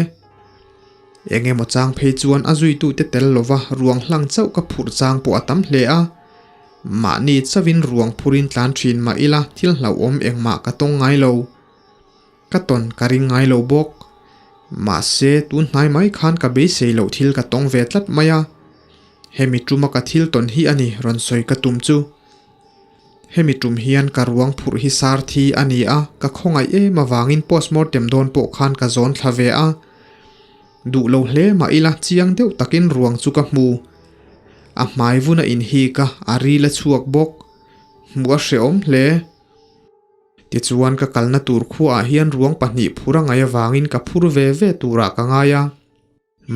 Eng emaw chang phei chuan a zuitute tel lova ruang hlang chauh ka phurh chang pawh a tam hle a. Mahni chauhin ruang phurin tlan thin mah ila thil hlauhawm engmah ka tawng ngai lo. Ka tawn ka ring ngai lo bawk. Mahse, tun hnai mai khan ka beisei loh thil ka tawng ve tlat mai a. Hemi tuma ka thil tawn hi a ni rawn sawi ka tum chu. Hemi tum hian ka ruang phurh hi sar thi a ni a, ka khawngaih em avangin postmortem dawn pawh khan ka zawn thla ve a. Duh lo hle mah ila chiang deuh takin ruang chu ka hmu. A hmai vun a inhik a, a ril a chhuak bawk. Hmuh a hrehawm hle. Tichuan ka kalna tur khuaah hian ruang pahnih phur a ngaih avangin ka phur ve ve turah ka ngai a.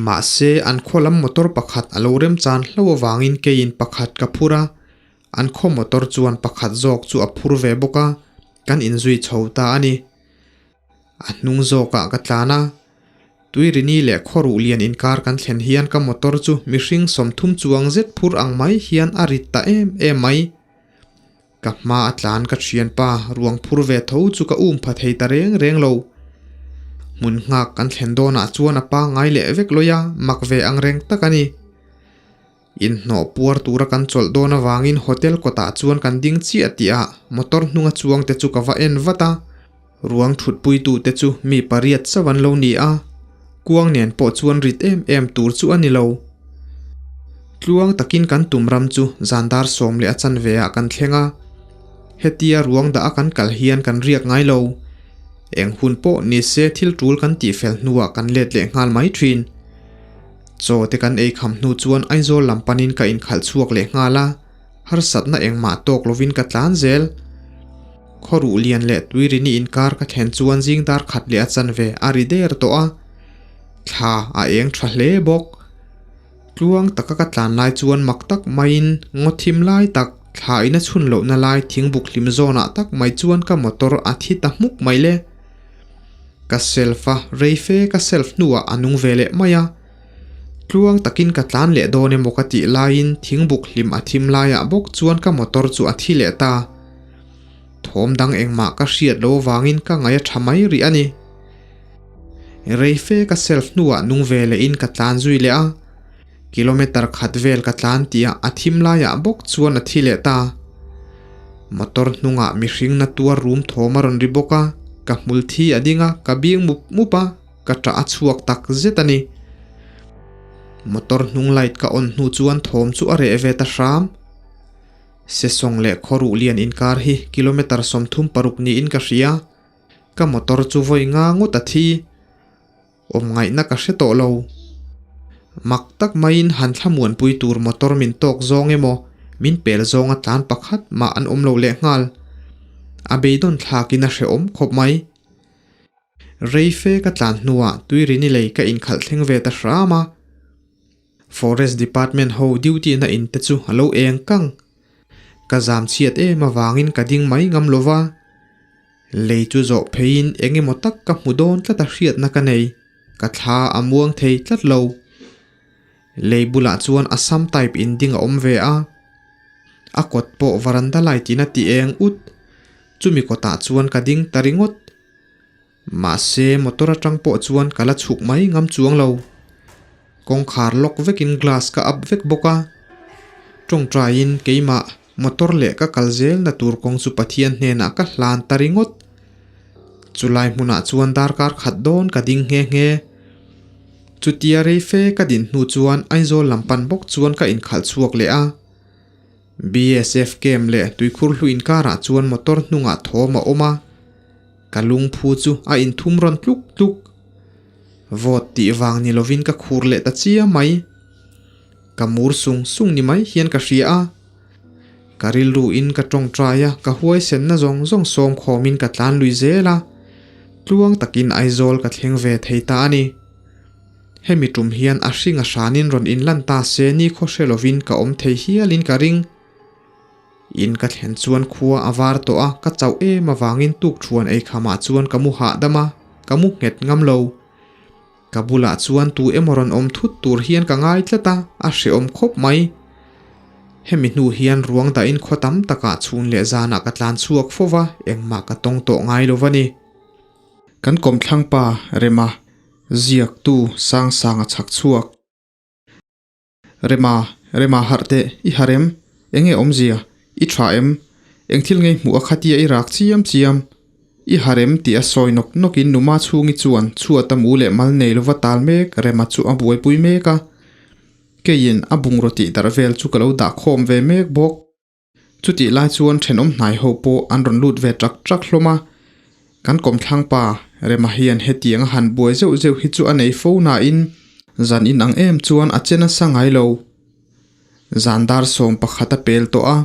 Mahse an khaw lam motor pakhat a lo remchan hlo avangin keiin pakhat ka phur a, an khaw motor chuan pakhat zawk chu a phur ve bawk a, kan inzui chho ta a ni. A hnung zawkah ka tlan a, Tuirini leh Khawruh lian inkar kan thlen hian ka motor chu mihring 30 chuang zet phur ang mai hian a rit ta em em mai. Ka hma a tlan ka thianpa ruang phur ve tho chu ka um pha thei ta reng reng lo. Hmun nghak kan thlen dawnah chuan a pangngai leh vek lawi a, mak ve ang reng tak a ni. Inhnawh puar tura kan chawlh dawn avangin hotel kawtah chuan kan ding chiah tih ah motor hnunga chuang te chu ka va en vat a. Ruang thutpuitu te chu mi pariat chauh an lo ni a, kuang nen pawh chuan rit em em tur chu a ni lo. Tluang takin kan tum ram chu zan dar sawm leh a chanve ah kan thleng a, hetia ruang dah a kan kal hian kan riak ngai lo. Eng hun pawh ni se thil tul kan tih fel hnuah kan let leh nghal mai thin. Chaw te kan ei kham hnu chuan Aizawl lam panin ka inkhalh chhuak leh nghal a. Harsatna engmah tawk lovin ka tlan zel. Khawruh lian leh tuirini inkar ka thlen chuan zing dar khat leh a chanve a ri der tawh a. Thla a eng tha hle bawk. Tluang taka ka tlan lai chuan mak tak maiin ngaw thim lai tak, thla in a chhun lohna lai thingbuk hlim zawnah tak mai chuan ka motor a thi ta hmuk mai le. Ka self a, rei fe ka self hnuah a nung ve leh mai a. Tluang takin ka tlan leh dawn emaw ka tih laiin thingbuk hlim a thim laiah bawk chuan ka motor chu a thi leh ta. Thawm dang engmah ka hriat lo avangin ka ngaih a tha mai rih a ni. Rei fe ka self hnuah nung ve lehin ka tlan zui leh a, kilometer khat vel ka tlan tihah a thim laiah bawk chuan a thi leh ta. Motor hnungah mihring na tuar rum thawm a rawn ri bawk a, ka hmul thi a ding a, ka bing mup mup a. Ka ṭah a chhuak tak zet a ni. Motor hnung light ka on hnu chuan thawm chu a reh ve ta hram. Sesawng leh Khawruh lian inkar hi kilometre 36 niin ka hria. Ka motor chu vawi nga ngawt a thi. Awm ngaihna ka hre tawh lo. Mak tak maiin han thlamuanpui tur motor min tawk zawng emaw min pel zawnga tlan pakhat mah an awm lo lehnghal. A beidawn thlakin a hrehawm khawp mai. Rei fe ka tlan hnuah Tuirini lei ka inkhalh thleng ve ta hram a. Forest Department ho duty na in te chu a lo eng kang. Ka zam chhiat em avangin ka ding mai ngam lo va. Lei chu zawh pheiin eng emaw tak ka hmu dawn tlat a hriatna ka nei. Ka thla a muang thei tlat lo. Lei bulah chuan Assam type in ding a awm ve a. A kawt pawh varanda light in a ti eng ut. Chumi kawtah chuan ka ding ta ringawt. Mahse motor atang pawh chuan ka la chhuk mai ngam chuang lo. Kawngkhar lock vekin glass ka up vek bawk a. Tawngtaiin keimah motor leh ka kal zelna tur kawng chu Pathian hnenah ka hlan ta ringawt. Chulai hmunah chuan darkar khat dawn ka ding nghe nghe. Chutia rei fe ka din hnu chuan Aizawl lam pan bawk chuan ka inkhalh chhuak leh a. BSF camp leh tuikhur hlu inkarah chuan motor hnungah thawm a awm a. Ka lungphu chu a inthum rawn tluk tluk. Vawt tih vang ni lovin ka khur leh ta chiam mai. Ka mur sung sung ni mai hian ka hria a. Ka rilru in ka tawngtai a, ka huaisenna zawng zawng sawm khawmin ka tlan lui zel a. Tluang takin Aizawl ka thleng ve thei ta a ni. Hemi tum hian a hring a hranin rawn inlan ta se ni khaw hre lovin ka awm thei hialin ka ring. In ka thlen chuan khua a var tawh a, ka chauh em avangin tuk thuan ei khamah chuan ka mu hahdam a, ka mu nghet ngam lo. Ka bulah chuan tu emaw rawn awm thut tur hian ka ngai tlat a, a hrehawm khawp mai. Hemi hnu hian ruang dahin khaw tam takah chhun leh zanah ka tlan chhuak fo va, engmah ka tawng tawh ngai lo va ni. Kan kawmthlang pa Rema ziaktu Sangsanga chhak chhuak. Rema, Rema harh teh, i harh em? Enge awmzia? I tha em? Eng thil ngei hmuh a khatia i rak chiam chiam? I harh em tih a sawi nawk nawkin Numa chhungi chuan chhuat a mu leh mal nei lova tal mek Rema chu a buaipui mek a. Keiin a bungraw tih darh vel chu ka lo dah khawm ve mek bawk. Chutih lai chuan thenawm hnai ho pawh an rawn lut ve trak trak hlawm a, kan kawmthlang pa Rema hian hetiang a han buai zeuh zeuh hi chu a nei fo nain zan in ang em chuan a che nasa ngai lo. Zan dar 11 a pel tawh a,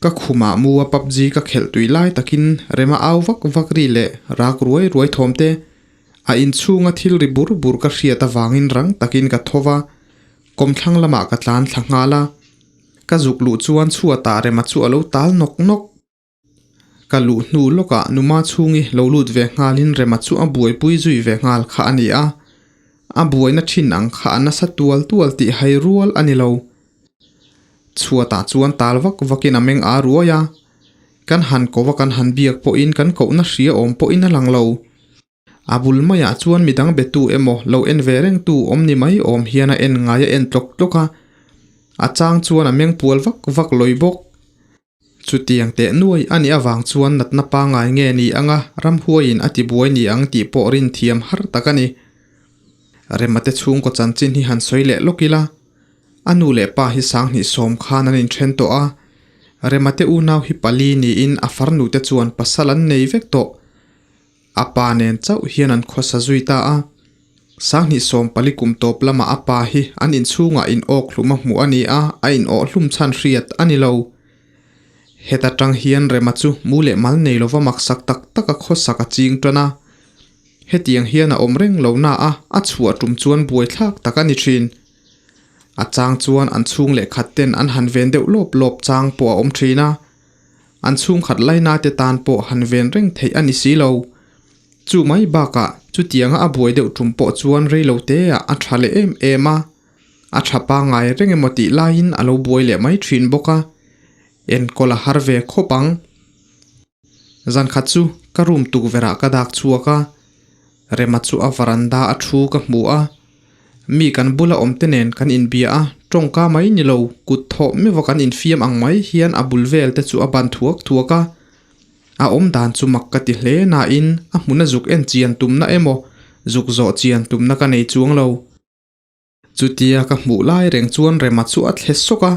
ka khumah mu a PUBG ka khelh tui lai takin Rema au vak vak ri leh rak ruai ruai thawm te a inchhunga thil ri bur bur ka hriat avangin rang takin ka tho va, kawmthlang lamah ka tlan thla nghal a. Ka zuk luh chuan chhuatah Rema chu a lo tal nawk nawk. Ka luh hnu lawkah Numa chhungi lo lut ve nghalin Rema chu a buaipui zui ve nghal kha a ni a. A buaina thin ang kha a nasa tual tual tih hai rual a ni lo. Chhuatah chuan tal vak vakin a meng a ruai a. Kan han ko va kan han biak pawhin kan kohna hria awm pawhin a lang lo. A bul maiah chuan midang betu emaw lo en ve rengtu awm ni mai awm hian a en ngai a en tlawk tlawk a, a chang chuan a meng pual vak vak lawi bawk. Chutiang teh nuai a nih avang chuan natna pangngai nge ni anga ramhuaiin a tibuai ni ang tih pawh rin thiam har tak a ni. Remate chhungkaw chanchin hi han sawi leh lawk ila, a nu leh pa hi sanghnih sawm khan an inthen tawh a, Remate unau hi pali niin a farnute chuan pasal an nei vek tawh. A pa nen chauh hian an khawsa zui ta a. Sanghnih 40 kum tawp lamah a pa hi an inchhungah in awk hlum a hmuh a ni a, a in awh hlum chhan hriat a ni lo. Heta tang hian Rema chu mu leh mal nei lova maksak tak tak a khawsak a ching tan a. Hetiang hian a awm reng lo na a, a chhuah tum chuan buaithlak tak a ni thin. A chang chuan an chhung leh khat ten an han ven deuh lawp lawp chang pawh a awm thin a. An chhungkhat laina te tan pawh han ven reng theih a ni si lo. Chu mai bakah chutianga a buai deuh tum pawh chuan rei lo te ah a tha leh em em a. A tha pangngai reng emaw tih laiin a lo buai leh mai thin bawk a. Enkawl a har ve khawp ang. Zan khat chu ka room tukverh ah ka dak chhuak a. Rema chu a varanda a thu ka hmu a. Mi kan bula awm te nen kan inbia a, tawngka mai ni lo, kut thawh meuha kan infiam ang mai hian a bul vel te chu a ban thuak thuak a. A awm dan chu mak ka ti hle nain a hmuna zuk en chian tumna emaw zuk zawh chian tumna ka nei chuang lo. Chutia ka hmuh lai reng chuan Rema chu a thle sawk a,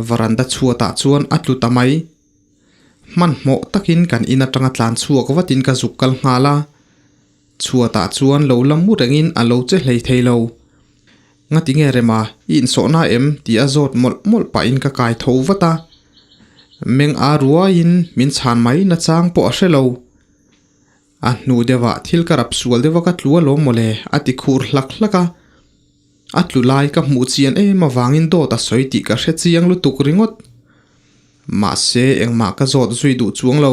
varanda chhuatah chuan a tlu ta mai. Hmanhmawh takin kan in atanga tlan chhuak vatin ka zuk kal nghal a. Chhuatah chuan lo la mu rengin a lo che hlei thei lo. Ngati nge Rema, i insawhna em? tih a zawt mawlh mawlh pahin ka kai tho vat a. Meng a ruaiin min chhan mai nachang pawh a hre lo. A hnu deuhah thil ka rap sual deuh a ka tlu alawm mawle a ti khur hlak hlak a. A tlu lai ka hmuh chian em avangin dawt a sawi tih ka hre chiang lutuk ringawt. Mahse engmah ka zawt zui duh chuang lo.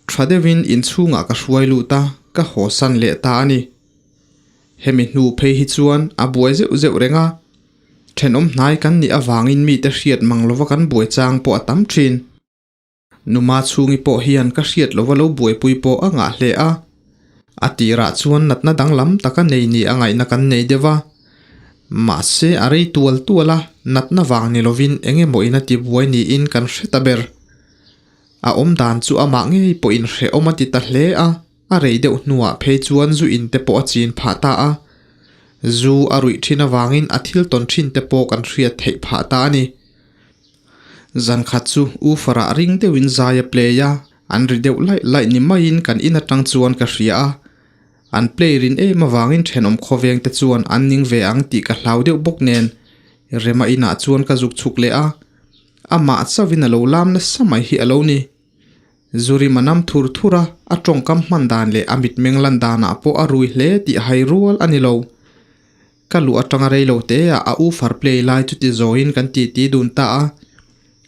Tha deuhin inchhungah ka hruai lut a, ka haw san leh ta a ni. Hemi hnu phei hi chuan a buai zeuh zeuh reng a, thenawm hnai kan nih avangin mite hriat mang lova kan buai chang pawh a tam thin. Numa chhungi pawh hian ka hriat lova lo buaipui pawh a ngah hle a, a tirah chuan natna danglam taka nei ni a ngaihna kan nei deuh a. Mahse a rei tual tual a, natna vang ni lovin eng emaw in a ti buai niin kan hre ta ber. A awm dan chu amah ngei pawhin hrehawm a ti ta hle a. A rei deuh hnuah phei chuan zu in te pawh a chin phah ta a, zu a ruih thin avangin a thil tawn thin te pawh kan hriat theih phah ta a ni. Zan khat chu U Farah ring deuhin zai a play a, an ri deuh laih laih ni maiin kan in atang chuan ka hria a. An play rin em avangin thenawm khawveng te chuan an ning ve ang tih ka hlau deuh bawk nen Rema inah chuan ka zuk chhuk leh a, amah chauhin a lo lam nasa mai hi a lo ni. Zurima nam thur thur a, a tawngkam hman dan leh a mitmeng lan danah pawh a rui hle tih hai rual a ni lo. Ka luh atanga rei lo te ah a u far play lai chu ti zawiin kan titi dun ta a.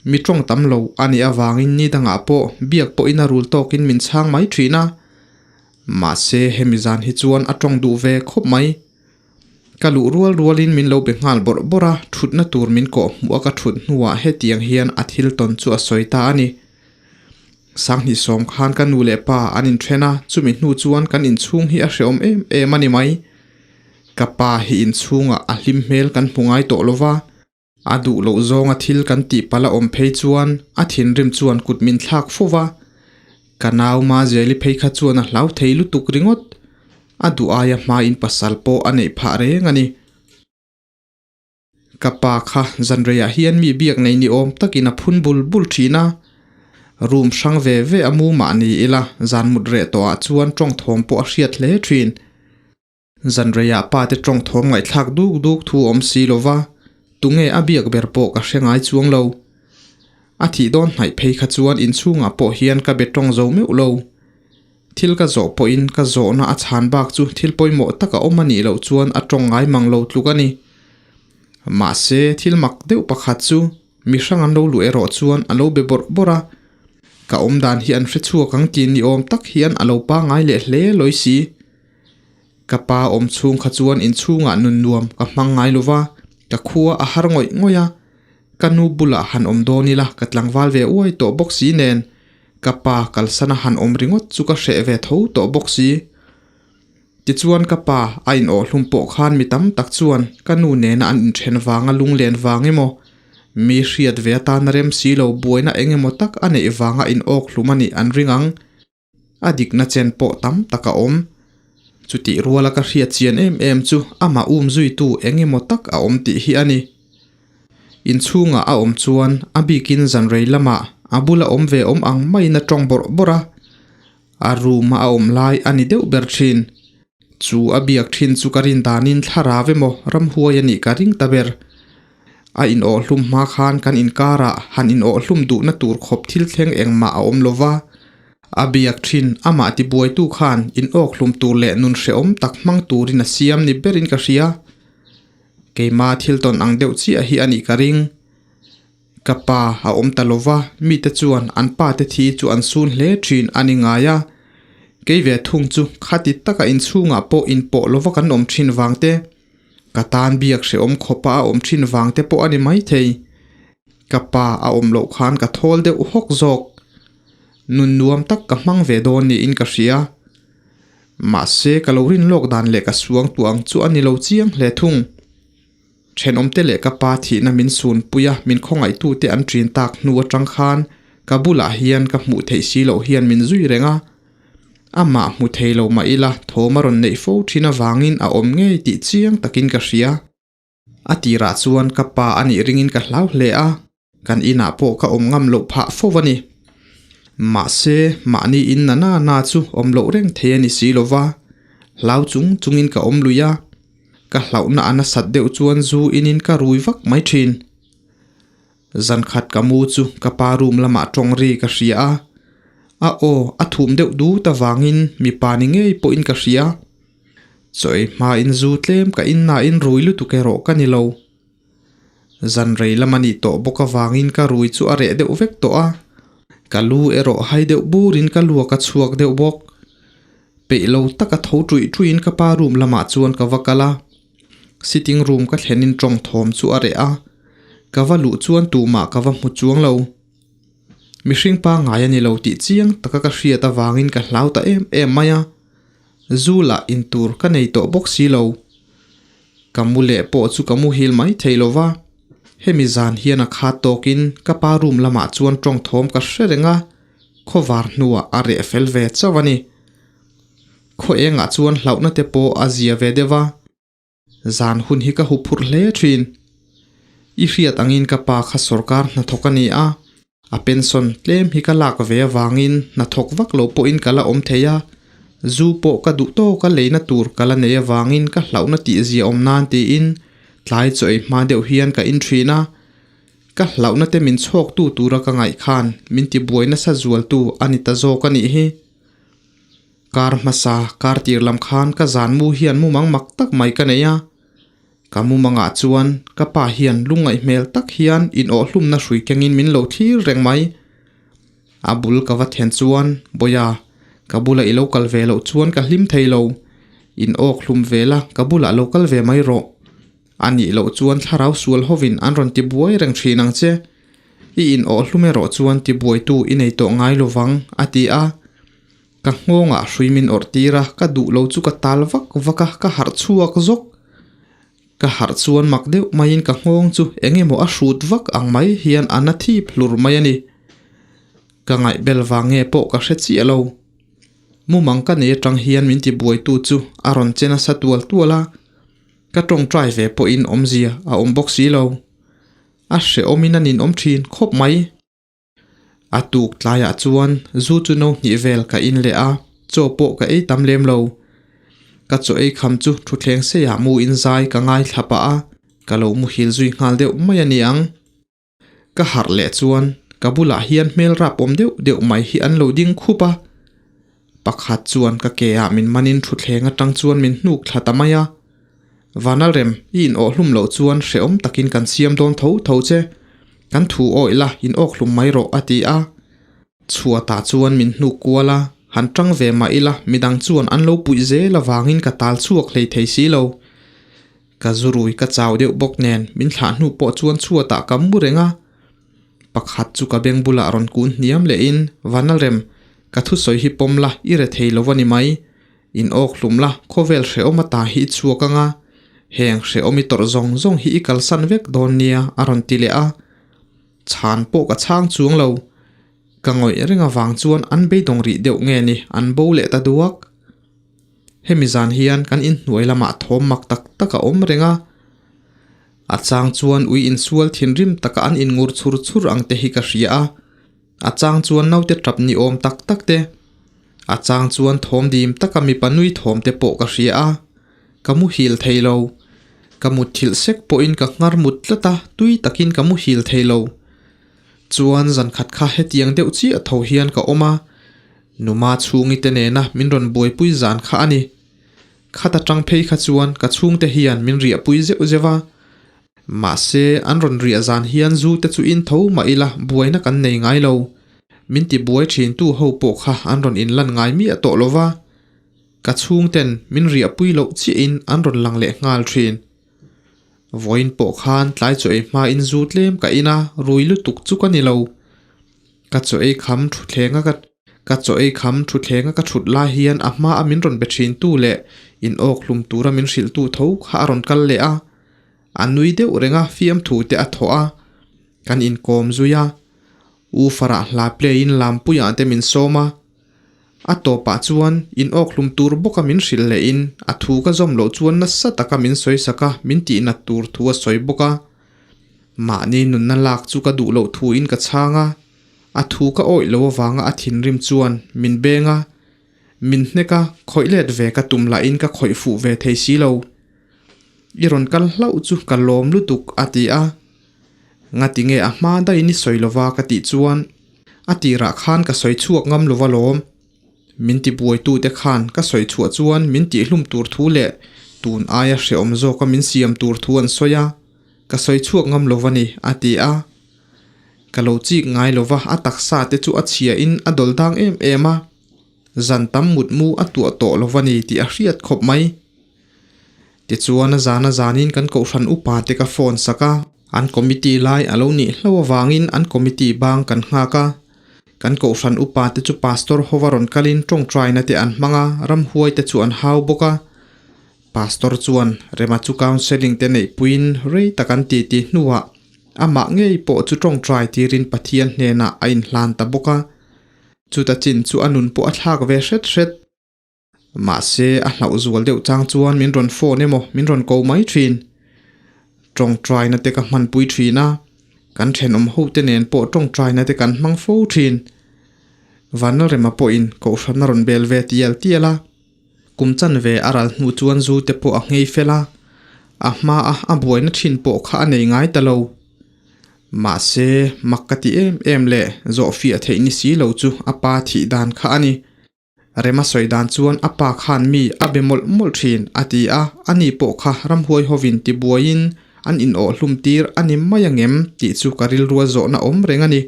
Mi tawng tam lo a nih avangin ni dangah pawh biak pawhin a rul tawkin min chhang mai thin a. Mahse hemi zan hi chuan a tawng duh ve khawp mai. Ka luh rual rualin min lo be nghal bawrh bawrh a, thutna tur min kawh hmuh a ka thut hnuah hetiang hian a thil tawn chu a sawi ta a ni. Sanghnih sawm khan ka nu leh pa an inthen a, chumi hnu chuan kan inchhung hi a hreawm em em a ni mai. Ka pa hi inchhungah a hlim hmel kan hmu ngai tawh lova, a duh loh zawnga thil kan tih palh a awm phei chuan a thinrim chuan kut min thlak fo va. Ka nau Mazeli phei kha chuan a hlau thei lutuk ringawt, a duh aia hmain pasal pawh a neih phah reng a ni. Ka pa kha zanreiah hian mi biak nei ni awm takin a phun bul bul thin a, room hrang ve ve a mu mah ni ila zan mut reh tawhah chuan tawngthawm pawh a hriat hle thin. Zanreiah pa te tawngthawm ngaihthlak duk duk thu awm si lova, tunge a biak ber pawh ka hre ngai chuang lo. A thih dawn hnaih phei kha chuan inchhungah pawh hian ka be tawng zo meuh lo. Thil ka zawh pawhin ka zawhna a chhan bak chu thil pawimawh tak a awm a nih loh chuan a tawng ngai mang lo tluk a ni. Mahse, thil mak deuh pakhat chu mi hrang an lo luh erawh chuan a lo be bawrh bawrh a. Ka awm dan hi an hre chhuak ang tih ni awm tak hian a lo pangai leh hle lawi si. Ka pa awm chhung kha chuan inchhungah nun nuam ka hmang ngai lo va, ka khua a har ngawih ngawih a. Ka nu bulah han awm dawn ila ka tlangval ve uai tawh bawk si nen. Ka pa kalsan a han awm ringawt chu ka hreh ve tho tawh bawk si. Tichuan ka pa a inawhhlum pawh khan mi tam tak chuan ka nu nena an inthen vanga lunglen vang emaw, mi hriat ve atana rem si lo buaina eng emaw tak a neih vanga inawkhlum a nih an ring ang. A dikna chen pawh tam tak a awm. Chutih ruala ka hriat chian em em chu amah um zuitu eng emaw tak a awm tih hi a ni. Inchhungah a awm chuan a bikin zanrei lamah a bula awm ve awm ang maiin a tawng bawrh bawrh a, a room a a awm lai a ni deuh ber thin. Chu a biak thin chu ka rin danin thlarau emaw ramhuai a nih ka ring ta ber. A inawhhlum hma khan kan inkarah han inawhhlum duhna tur khawp thil thleng engmah a awm lova, a biak thin amah tibuaitu khan inawkhlum tur leh nun hrehawm tak hmang turin a siam ni berin ka hria. Keima thil tawn ang deuh chiah hi a nih ka ring. Ka pa a awm ta lova, mite chuan an pa te thi chu an sun hle thin a ni ngai a. Kei ve thung chu khati taka inchhungah pawh inpawh lova kan awm thin vang te, Ka tan biak hrehawm khawpa a awm thin vang te pawh a ni maithei. Ka pa a awm loh khan ka thawl deuh hawk zawk. Nun nuam tak ka hmang ve dawn niin ka hria. Mahse ka lo rin lawk dan leh ka suang tuah ang chu a ni lo chiang hle thung. Thenawmte leh ka pa thihna min sunpui a min khawngaihtute an ṭin tak hnu aṭang khan ka bulah hian ka hmuh theih si loh hian min zui reng a. Amah hmu thei lo mah ila thawm a rawn neih fo thin avangin a awm ngei tih chiang takin ka hria. A tirah chuan ka pa a nih ringin ka hlau hle a, kan inah pawh ka awm ngam loh phah fo a ni. Mahse, mahni in na na na chu awm loh reng thei a ni si lo va, hlau chung chungin ka awm lui a. Ka hlauhna a nasat deuh chuan zu inin ka rui vak mai thin. Zankhat ka mu chu ka pa room lamah tawng ri ka hria a, a aw a thum deuh dut avangin mipa ni ngei pawhin ka hria. Chawi hmain zu tlem ka innain rui lutuk erawh ka ni lo. Zan rei lam a nih tawh bawk avangin ka rui chu a reh deuh vek tawh a, ka lu erawh hai deuh burin ka luak a chhuak deuh bawk. Peih lo taka tho ṭuih ṭuihin ka pa room lamah chuan ka va kal a. Sitting room ka thlenin ṭawng thawm chu a reh a, ka va luh chuan tumah ka va hmu chuang lo. Mihring pangngai a ni lo tih chiang taka ka hriat avangin ka hlau ta em em mai a, zu lah in tur ka nei tawh bawk si lo. Ka mu leh pawh chu ka muhil mai thei lo va, hemi zan hian a khat tawkin ka pa room lamah chuan ṭawng thawm ka hre reng a, khawvar hnuah a reh fel ve chauh a ni. Khaw engah chuan hlauhna te pawh a zia ve deuh a, zan hun hi ka hu phurh hle thin. I hriat angin ka pa kha sawrkar hnathawk a ni a, a pension tlem hi ka lak ve avangin hnathawk vak lo pawhin ka la awm thei a, zu pawh ka duh tawka leina tur ka la nei avangin ka hlauhna tih zia awm nan tiin tlai chaw ei hma deuh hian ka in thin a, Ka hlauhna te min chhawktu tura ka ngaih khan min tibuai nasa zualtu a ni ta zawk a nih hi. Kar hmasa, kar tir lam khan ka zan mu hian mumang mak tak mai ka nei a. Ka mumangah chuan ka pa hian lungngaih hmel tak hian inawhhlumna hrui kengin min lo thlir reng mai. A bul ka va then chuan, Bawia, ka bula i lo kal ve loh chuan ka hlim thei lo. Inawkhlum ve la, ka bulah lo kal ve mai rawh. A nih loh chuan thlarau sual hovin an rawn tibuai reng thin ang che. I inawh hlum erawh chuan tibuaitu i nei tawh ngai lovang, a ti a. Ka nghawngah hrui min awrh tir a, ka duh lo chu ka tal vak vak a, ka harh chhuak zawk. Ka harh chuan mak deuh maiin ka nghawng chu eng emaw a hrut vak ang mai hian a na thip hlur mai a ni. Ka ngaihbel vang nge pawh ka hre chiah lo. Mumang ka nei atang hian min tibuaitu chu a rawn che nasa tual tual a. Ka tawngtai ve pawhin awmzia a awm bawk si lo. A hrehawmin a ninawm thin khawp mai. A tuk tlaiah chuan zu chu no hnih vel ka in leh a, chaw pawh ka ei tam lem lo. Ka chaw ei kham chu thutthleng seiah mu in zai ka ngaithla pah a, ka lo muhil zui nghal deuh mai a ni ang. Ka harh leh chuan ka bulah hian hmel rap awm deuh deuh mai hi an lo ding khup a. Pakhat chuan ka ke ah min manin thutthleng atang chuan min hnuk thla ta mai a. Vanalrem, i inawh hlum loh chuan hrehawm takin kan siam dawn tho tho che. Kan thu awih la, inawk hlum mai rawh a ti a. Chhuatah chuan min hnuk kual a, han tang ve mah ila midang chuan an lo puih zel avangin ka tal chhuak hlei thei si lo. Ka zurui ka chau deuh bawk nen min thlah hnu pawh chuan chhuatah ka mu reng a. Pakhat chu ka beng bulah rawn kun hniam lehin, Vanlalrem, ka thusawi hi pawm la, i re thei lo a ni mai. In awk hlum la, khawvel hrehawm ata hi i chhuak ang a, heng hrehawm i tawrh zawng zawng hi i kalsan vek dawn nia a rawn ti leh a. Chhan pawh ka chhang chuang lo. Ka ngawih reng avang chuan an beidawng rih deuh nge ni an bo leh ta duak. Hemi zan hian kan inhnuai lamah thawm mak tak tak a awm reng a. A chang chuan ui insual thinrim taka an inngur chhur chhur ang te hi ka hria a. A chang chuan naute tap ni awm tak tak te. A chang chuan thawm dim taka mipa nui thawm te pawh ka hria a. Ka muhil thei lo. Ka mutthilh sek pawhin ka nghar mut tlat a, tui takin ka muhil thei lo. Chuan zan khat kha hetiang deuh chiah tho hian ka awm a, Numa chhungi te nena min rawn buaipui zan kha a ni. Khat atang phei kha chuan ka chhungte hian min riahpui zeuh zeuh a. Mahse, an rawn riah zan hian zu te chu in tho mah ila buaina kan nei ngai lo. Min ti buai thintu ho pawh kha an rawn inlan ngai miah tawh lo va. Ka chhungten min riahpui loh chiahin an rawn lang leh nghal thin. Vawiin pawh khan tlai chaw ei hmain zu tlem ka in a, rui lutuk chu ka ni lo. Ka chaw ei kham thutthleng a ka Ka chaw ei kham thutthleng a ka thut lai hian a hma a min rawn be thin tu leh in awk hlum tura min hrilh tu tho kha a rawn kal leh a. A nui deuh reng a, fiamthu te a thawh a. Kan inkawm zui a. U Farah hla play in lampuiah te min sawm a. A tawpah chuan in awk hlum tur bawka min hrilh leh in a thu ka zawm loh chuan nasa taka min sawi sak a, min tihnat tur thu a sawi bawk a. Mahni nunna lak chu ka duh loh thu in ka chhang a, a thu ka awih loh avanga a thinrim chuan min beng a, min hnek a, khawih let ve ka tum lahin ka khawih fuh ve thei si lo. I rawn kal hlauh chu ka lawm lutuk a ti a. Ngati nge a hma daihin i sawi lova ka tih chuan a tirah khan ka sawi chhuak ngam lova lawm. Min ti buaitute khan ka sawi chhuah chuan min tihhlum tur thu leh tun aia hrehawm zawka min siam tur thu an sawi a, ka sawi chhuak ngam lova ni a ti a. Ka lo chik ngai lova a taksa te chu a chhia in a dawl dang em em a. Zan tam mutmu a tuah tawh lo va ni tih a hriat khawp mai. Tichuan a zan a zanin kan kohhran upa te ka phone sak a, an committee lai a lo nih hlo avangin an committee bang kan nghak a. Kan kohhran upa te chu pastor hova rawn kalin tawngtaina te an hmang a, ramhuai te chu an hau bawk a. Pastor chuan Rema chu counselling te neihpuiin rei tak an titi hnuah amah ngei pawh chu tawngtai tirin Pathian hnenah a inhlan ta bawk a. Chuta chin chu a nun pawh a thlak ve hret hret. Mahse, a hlauh zual deuh chang chuan min rawn phone emaw min rawn ko mai thin. Tawngtaina te ka hmanpui thin a, kan thenawm hote nen pawh tawngtaina te kan hmang fo thin. Vanlalrema pawhin kohhran a rawn bel ve tial tial a. Kum chanve a ral hnu chuan zu te pawh a nghei fel a, a hmaa a buaina thin pawh kha a nei ngai ta lo. Mahse, mak ka ti em em leh zawhfiah theih ni si lo chu a pa thih dan kha a ni. Rema sawi dan chuan a pa khan mi a be mawlh mawlh thin a ti a, ani pawh kha ramhuai hovin tibuaiin an inawh hlum tir a ni mai angem tih chu ka rilrua zawhna awm reng a ni.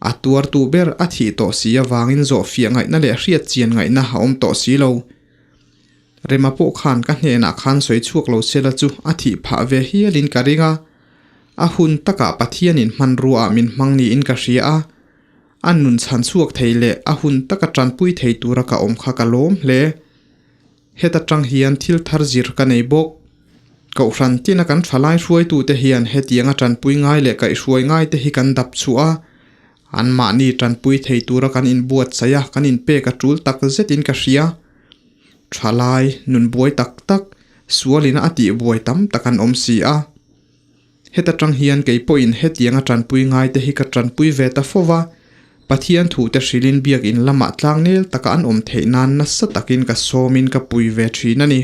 A tuartu ber a thih tawh si avangin zawhfiah ngaihna leh hriat chian ngaihna a awm tawh si lo. Rema pawh khan ka hnenah khan sawi chhuak lo sela chu a thih phah ve hialin ka ring a, a hun takah Pathianin hmanruaah min hmang niin ka hria a, a nun chhan chhuak thei leh a hun taka tanpui thei tura ka awm kha ka lawm hle. Heta tang hian thil thar zir ka nei bawk. Kohhran tina kan thalai hruaitute hian hetianga tanpui ngai leh kaihhruai ngaite hi kan dap chhuah a, anmahni tanpui thei tura kan inbuatsaih a, kan inpek a tul tak zetin ka hria. Thalai, nun buai tak tak, sualina a tih buai tam tak an awm si a. Heta tang hian kei pawhin hetianga tanpui ngaite hi ka tanpui ve ta fo va, Pathian thute hrilhin biakinn lamah tlangnel taka an awm theih nan nasa takin ka sawmin ka pui ve thin a ni.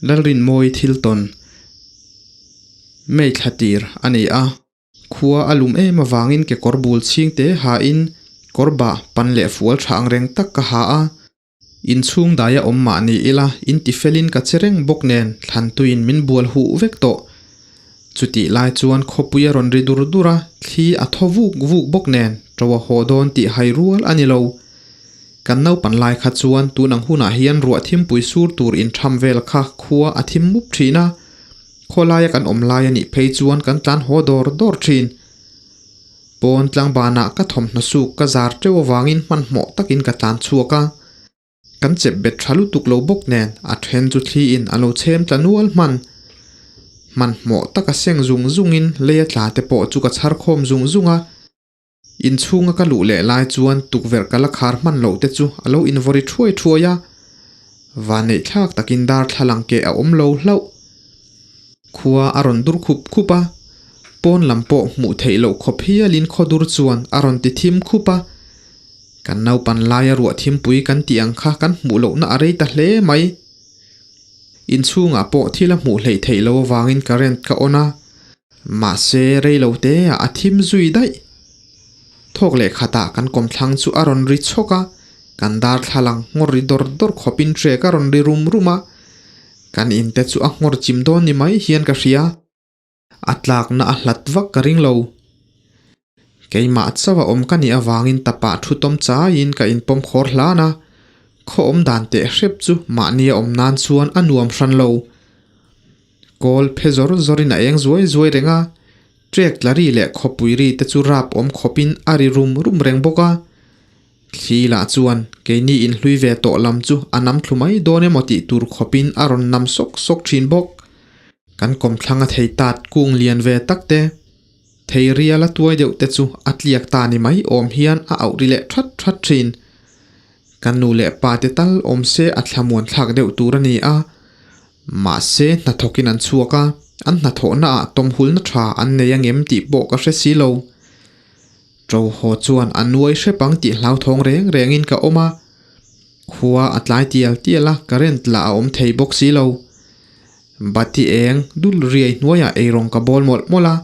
Lalrinmawi thil tawn May thla tir a ni a. Khua a lum em avangin kekawr bul chhing te hain kawr bah pan leh fual tha ang reng tak ka ha a. Inchhung daia awm mah ni ila in tifelin ka che reng bawk nen thlantuiin min bual huh vek tawh. Chutih lai chuan khawpui a rawn ri dur dur a, thli a thaw vuk vuk bawk nen to a haw dawn tih hai rual a ni lo. Kan naupan lai kha chuan tun ang hunah hian ruah thimpui sur tur intham vel kha khua a thim mup thin a, khawlaia kan awm lai a nih phei chuan kan tlan haw dawr dawr thin. Pawn tlangbanah ka thawmhnaw suk ka zar teuh avangin hmanhmawh takin ka tlan chhuak a, kan chep bet tha lutuk lo bawk nen a then chu thliin a lo chhem tla nual hman. Hmanhmawh taka seng zung zungin leia tla te pawh chu ka chhar khawm zung zung a, inchhunga ka luh leh lai chuan tukverh ka la khar hman loh te chu a lo invawri thuai thuai a, vanneih thlak takin darthlalang keh a awm lo hlauh. Khua a rawn dur khup khup a, pawn lam pawh hmuh theih loh khawp hialin khaw dur chuan a rawn ti thim khup a. Kan naupan laia ruah thimpui kan tih ang kha kan hmuh lohna a rei ta hle mai. Inchhungah pawh thil a hmuh hleih theih loh avangin current ka on a, mahse rei lo te ah a thim zui daih. Thawk leh khatah kan kawmthlang chu a rawn ri chhawk a, kan darthlalang ngawr ri dawr dawr khawpin trek a rawn ri rum rum a. Kan in te chu a nghawr chim dawn ni mai hian ka hria. A tlakna a hlat vak ka ring lo. Keimah chauh a awm ka nih avangin tapah thu tawm chaiin ka inpawm khawr hlan a, khaw awm dan teh hrep chu mahni a awm nan chuan a nuam hran lo. Kawl phe zawr zawrin a eng zuai zuai reng a, trek tla ri leh khawpui ri te chu rap awm khawpin a ri rum rum reng bawk a. Thli lah chuan keini inhlui ve tawh lam chu a nam thlu mai dawn emaw tih tur khawpin a rawn nam sawk sawk thin bawk. Kan kawmthlang a thei tat kung lian ve tak te, thei rial a tuai deuh te chu a tliak ta ni mai awm hian a auh ri leh that that thin. Ka nu leh pa te tal awm se a thlamuan thlak deuh tur a ni a, mahse hnathawkin an chhuak a, an hnathawhna ah tawmhulna tha an nei angem tih pawh ka hre si lo. Ṭo haw chuan a nuai hrep ang tih hlauthawng reng rengin ka awm a, khua a tlai tial tial a, current lah a awm thei bawk si lo. Bati eng dul riai hnuaiah eirawng ka bawl mawlh mawlh a,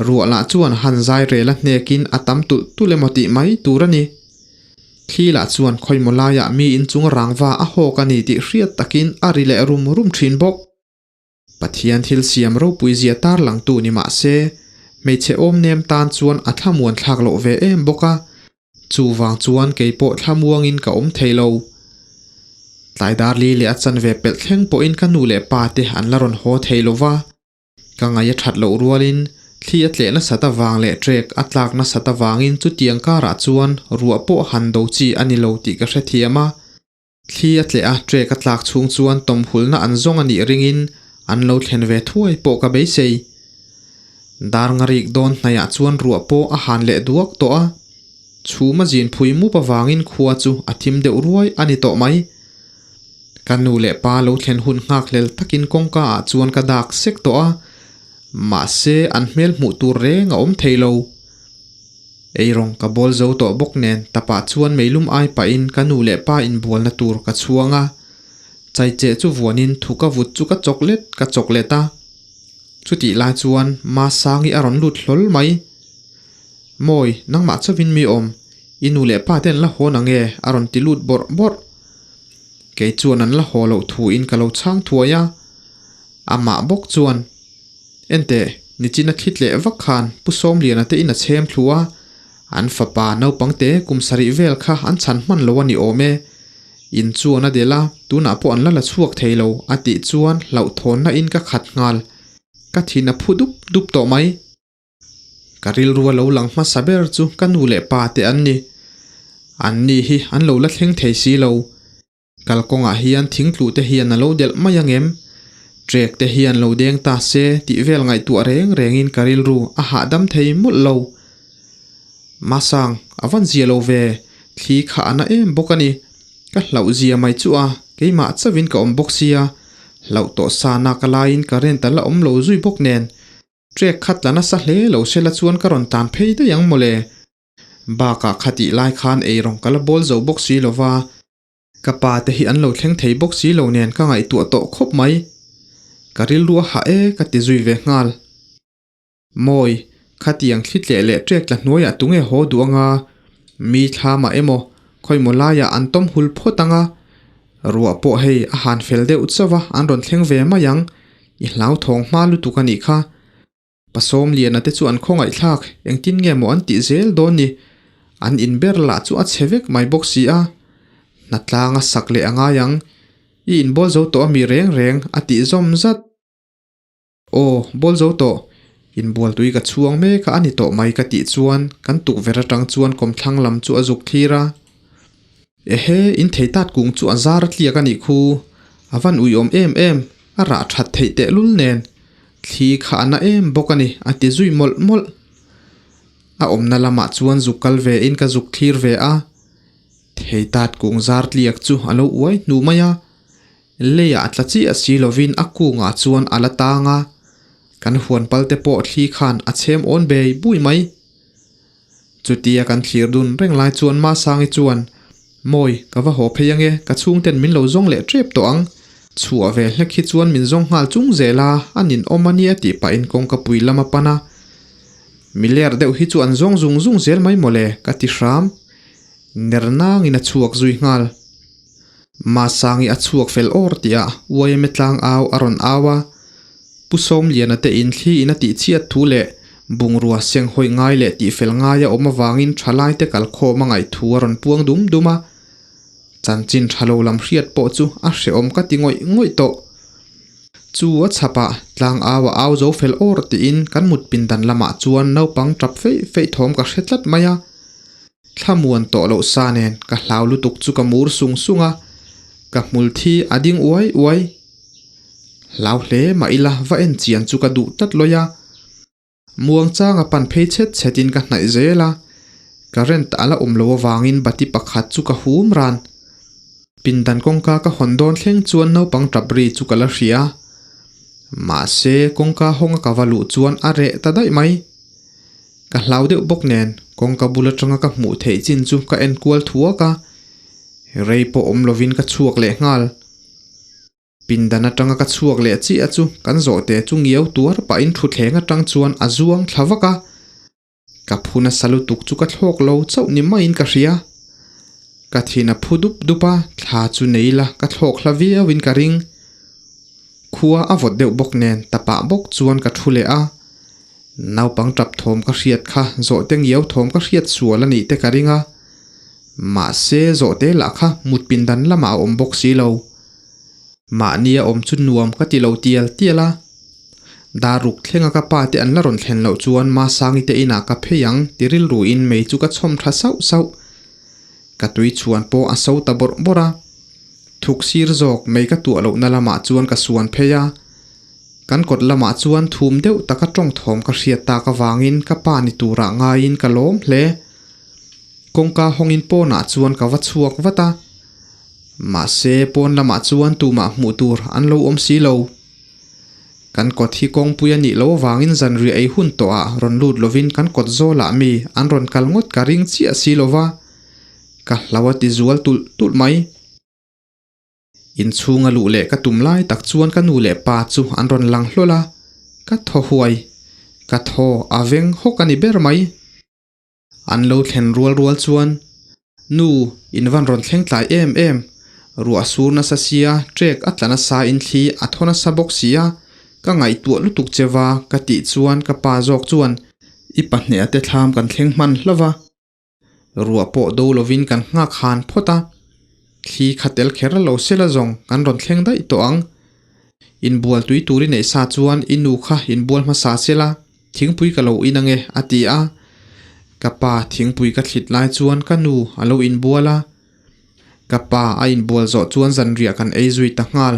ruah lah chuan han zai rel a hnekin a tam tulh tulh emaw tih mai tur a ni. Thli lah chuan khawimaw laiah mi inchung rangva a hawk a ni tih hriat takin a ri leh rum rum ṭhin bawk. Pathian thil siam ropui zia tarlangtu ni mah se, hmeichhe awm nem tan chuan a thlamuan thlak loh ve em bawk a. Chuvang chuan kei pawh thlamuangin ka awm thei lo. Tlai dar li leh a chanve pelh thleng pawhin ka nu leh pa te an la rawn haw thei lo va. Ka ngaih a that loh rualin thli a tleh nasat avang leh trek a tlak nasat avangin chutiang karah chuan ruah pawh han do chi a ni lo tih ka hrethiam a. Thli a tleh a, trek a tlak chhung chuan tawmhulna an zawng a nih ringin an lo thlen ve thuai pawh ka beisei. Dar ngarik dawn hnaiah chuan ruah pawh a han leh duak tawh a, chhum a zin phui mup avangin khua chu a thim deuh ruai a ni tawh mai. Ka nu leh pa lo thlen hun nghakhlel takin kawngka ah chuan ka dak sek tawh a, mahse an hmel hmuh tur reng a awm thei lo. Eirawng ka bawl zo tawh bawk nen tapah chuan meilum ai pahin ka nu leh pa inbualna tur ka chhuang a, chaicheh chu vuanin thu ka vut chu ka chawk let ka chawk let a. Chutih lai chuan Masangi a rawn lut hlawl mai. Mawi, nangmah chauhin mi awm, i nu leh pa te an la haw na nge? a rawn ti lut bawrh bawrh. Kei chuan an la haw loh thuin ka lo chhang thuai a. Amah bawk chuan, Enteh, nichina thli tleh vak khan Pu Sawmliana te in a chhem thlu a, an fapa naupangte kum sarih vel kha an chhan hman lo a ni awm e. In chuan a del a, tunah pawh an la la chhuak thei lo, a tih chuan hlauhthawnna in ka khat nghal. Ka thin a phu dup dup tawh mai. Ka rilru a lo lang hmasa ber chu ka nu leh pa te an ni. An ni hi an lo la thleng thei si lo. Kalkawngah hian thingtluh te hian a lo delh mai ang em? Trek te hian lo deng ta se tih vel ngaihtuah reng rengin ka rilru a hahdam thei mawlh lo. Masang, a van zia lo ve, thli kha a na em bawk a ni. Ka hlauh zia mai chu a, keimah chauhin ka awm bawk sia. Hlauh tawh sa nak a laiin current a la awm lo zui bawk nen. Trek kha tla nasa hle lo se la chuan ka rawn tan phei daih ang mawle. Bakah khatih lai khan eirawng ka la bawl zo bawk si lo va, ka pa te hi an lo thleng thei bawk si lo nen ka ngaihtuah tawh khawp mai. Ka rilru a hah e ka ti zui ve nghal. Mawi, khatiang thli tleh leh trek tla hnuaiah tunge haw duh anga mi thlamah emaw khawimaw laiah an tawm hul phawt anga ruah pawh hei a han fel deuh chauh a an rawn thleng ve mai ang, i hlauthawng hma lutuk a nih kha. Pasawm Liana te chu an khawngaihthlak, engtin nge maw an tih zel dawn ni? An in ber lah chu a chhe vek mai bawk si a. Hnatlang a sak leh a ngai ang. I inbawl zo tawh a mi reng reng, a tih zawm zat. Aw, bawl zo tawh. Inbual tui ka chhuang mek a a ni tawh mai ka tih chuan kan tukverh atang chuan kawmthlang lam chu a zuk thlir a. Ehe, in thei tat kung chu a zar a tliak a nih khu. A van uiawm em em, a rah that theih tehlul nen. Thli kha a na em bawk a ni, a ti zui mawlh mawlh. A awmna lamah chuan zuk kal ve in ka zuk thlir ve a. Thei tat kung zar tliak chu a lo uai hnu mai a. Leiah a tla chiah si lovin a kungah chuan a la tang a. Kan huan pal te pawh thli khan a chhem awn bei bui mai. Chutia kan thlir dun reng lai chuan Masangi chuan, Mawi, ka va haw phei ange, ka chhungten min lo zawng leh tep tawh ang. Chhuah ve hlek hi chuan min zawng nghal chung zel a, a nin awm a nia tih pahin kawngka pui lam a pan a. Miler deuh hi chu an zawng zung zung zel mai mawle, ka ti hram. Ner nangin a chhuak zui nghal. Masangi a chhuak fel awr tihah YMA tlang au a rawn au a, Pu Sawmliana te in thli in a tih chhiat thu leh bungrua seng hawi ngai leh tih fel ngai a awm avangin thalai te kalkhawm a ngaih thu a rawn puang dum dum a. Chanchin tha lo lam hriat pawh chu a hrehawm ka ti ngawih ngawih tawh. Chu a chhapah tlang au a au zo fel awr tiin kan mut pindan lamah chuan naupang tap feih feih thawm ka hre tlat mai a. Thlamuan tawh loh sa nen ka hlau lutuk chu ka mur sung sung a, ka hmul thi a ding uai uai. Hlau hle mah ila va en chian chu ka duh tlat lawi a. Muang changa pan phei chhet chhetin ka hnaih zel a, current a la awm lo avangin bati pakhat chu ka hum ran. Pindan kawngka ka hawn dawn thleng chuan naupang tap ri chu ka la hria. Mahse kawngka hawnga ka va luh chuan a reh ta daih mai. Ka hlau deuh bawk nen kawngka bul atanga ka hmuh theih chin chu ka en kual thuak a, rei pawh awm lovin ka chhuak leh nghal. Pindan atanga ka chhuak leh chiah chu kan zawhte chu ngiau tuar pahin thutthleng atang chuan a zuang thla vak a, ka phu nasa lutuk chu ka thlawk lo chauh ni maiin ka hria. Ka thin a phu dup dup a, thla chu nei la ka thlawk hla viauin ka ring. Khua a vawt deuh bawk nen tapah bawk chuan ka thu leh a, naupang tap thawm ka hriat kha zawhte ngiau thawm ka hriat sual a nih te ka ring a. Mahse zawhte lah kha mut pindan lamah a awm bawk si lo. Mahnia awm chu nuam ka ti lo tial tial a. Dar ruk thlenga ka pa te an la rawn thlen loh chuan Masangi te inah ka phei ang ti rilruin mei chu ka chhawm tha sauh sauh. Ka tui chhuan pawh a so ta bawrh bawrh a. Thuk sir zawk mei ka tuah lohna lamah chuan ka suan phei a. Kan kawt lamah chuan thum deuh taka tawng thawm ka hriat tak avangin ka pa ni turah ngaiin ka lawm hle. Kawngka hawngin pawnah chuan ka va chhuak vat a. Mahse pawn lamah chuan tumah hmuh tur an lo awm si lo. Kan kawt hi kawngpui a nih loh avangin zanriah ei hun tawhah rawn lut lovin kan kawt zawlah mi an rawn kal ngawt ka ring chiah si lova, ka hlau a ti zual tulh tulh mai. Inchhunga luh leh ka tum lai tak chuan ka nu leh pa chu an rawn lang hlawl a, ka thaw huai, ka thaw a veng hawk a ni ber mai. An lo thlen rual rual chuan, Nu, in van rawn thleng tlai em em, ruah sur nasa sia, trek a tla nasa in thli a thaw nasa bawk sia, ka ngaihtuah lutuk che va ka tih chuan ka pa zawk chuan, I pahnih a te thlam kan thleng hman hlauh va. Ruah pawh do lovin kan nghak han phawt a, thli kha tel kher lo sela zawng kan rawn thleng daih tawh ang. Inbual tui tur i neih sa chuan i nu kha inbual hmasa sela, thingpui ka lo in ange a ti a. Ka pa thingpui ka thlit lai chuan ka nu a lo inbual a. Ka pa a inbual zawh chuan zanriah kan ei zui ta nghal.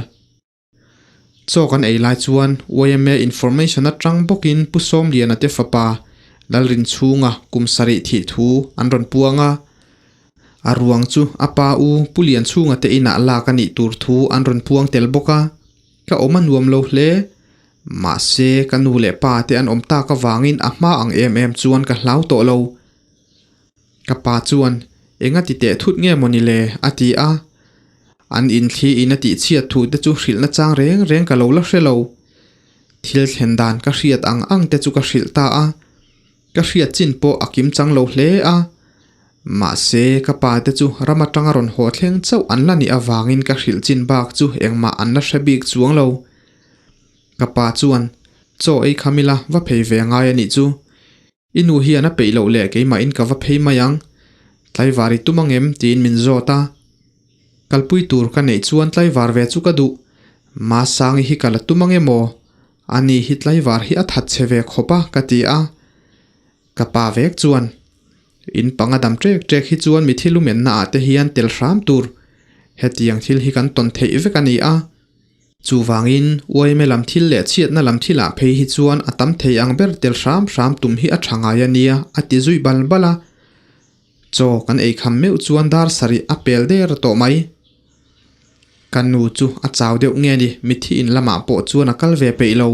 Chaw kan ei lai chuan yma information atang bawkin Pu Sawmliana te fapa Lalrinchhunga kum sarih thih thu an rawn puang a. A ruang chu a pa u Pu Lianchhunga te inah lak a nih tur thu an rawn puang tel bawk a. Ka awm a nuam lo hle. Mahse ka nu leh pa te an awm tak avangin a hma ang em em chuan ka hlau tawh lo. Ka pa chuan, Enga ti teh thut nge maw ni le? a ti a. An inthli in a tih chhiat thu te chu hrilhna chang reng reng ka lo la hre lo. Thil thlen dan ka hriat ang ang te chu ka hrilh ta a. Ka hriat chin pawh a kim chang lo hle a. Mahse, ka pa te chu ram atanga rawn haw thleng chauh an la nih avangin ka hrilh chin bak chu engmah an la hre bik chuang lo. Ka pa chuan, Chaw ei kham ila, va phei ve ngai a nih chu. I nu hian a peih loh leh keimahin ka va phei mai ang, tlaivar i tum angem tiin min zawt a. Kalpui tur ka neih chuan tlaivar ve chu ka duh, Masangi hi ka la tum ang emaw? Ani hi tlaivar hi a that chhe ve khawp a ka ti a. Ka pa vek chuan, In panga dam ṭek ṭek hi chuan mi thil umenna ah te hian tel hram tur, hetiang thil hi kan tawn theih vek a ni a. Chuvangin, uaime lam thil leh chhiatna lam thilah phei hi chuan a tam thei ang ber tel hram hram tum hi a tha ngai a nia, a ti zui bal bal a. Chaw kan ei kham meuh chuan dar sarih a pel der tawh mai. Ka nu chu a chau deuh nge ni, mithi in lamah pawh chuan a kal ve peih lo.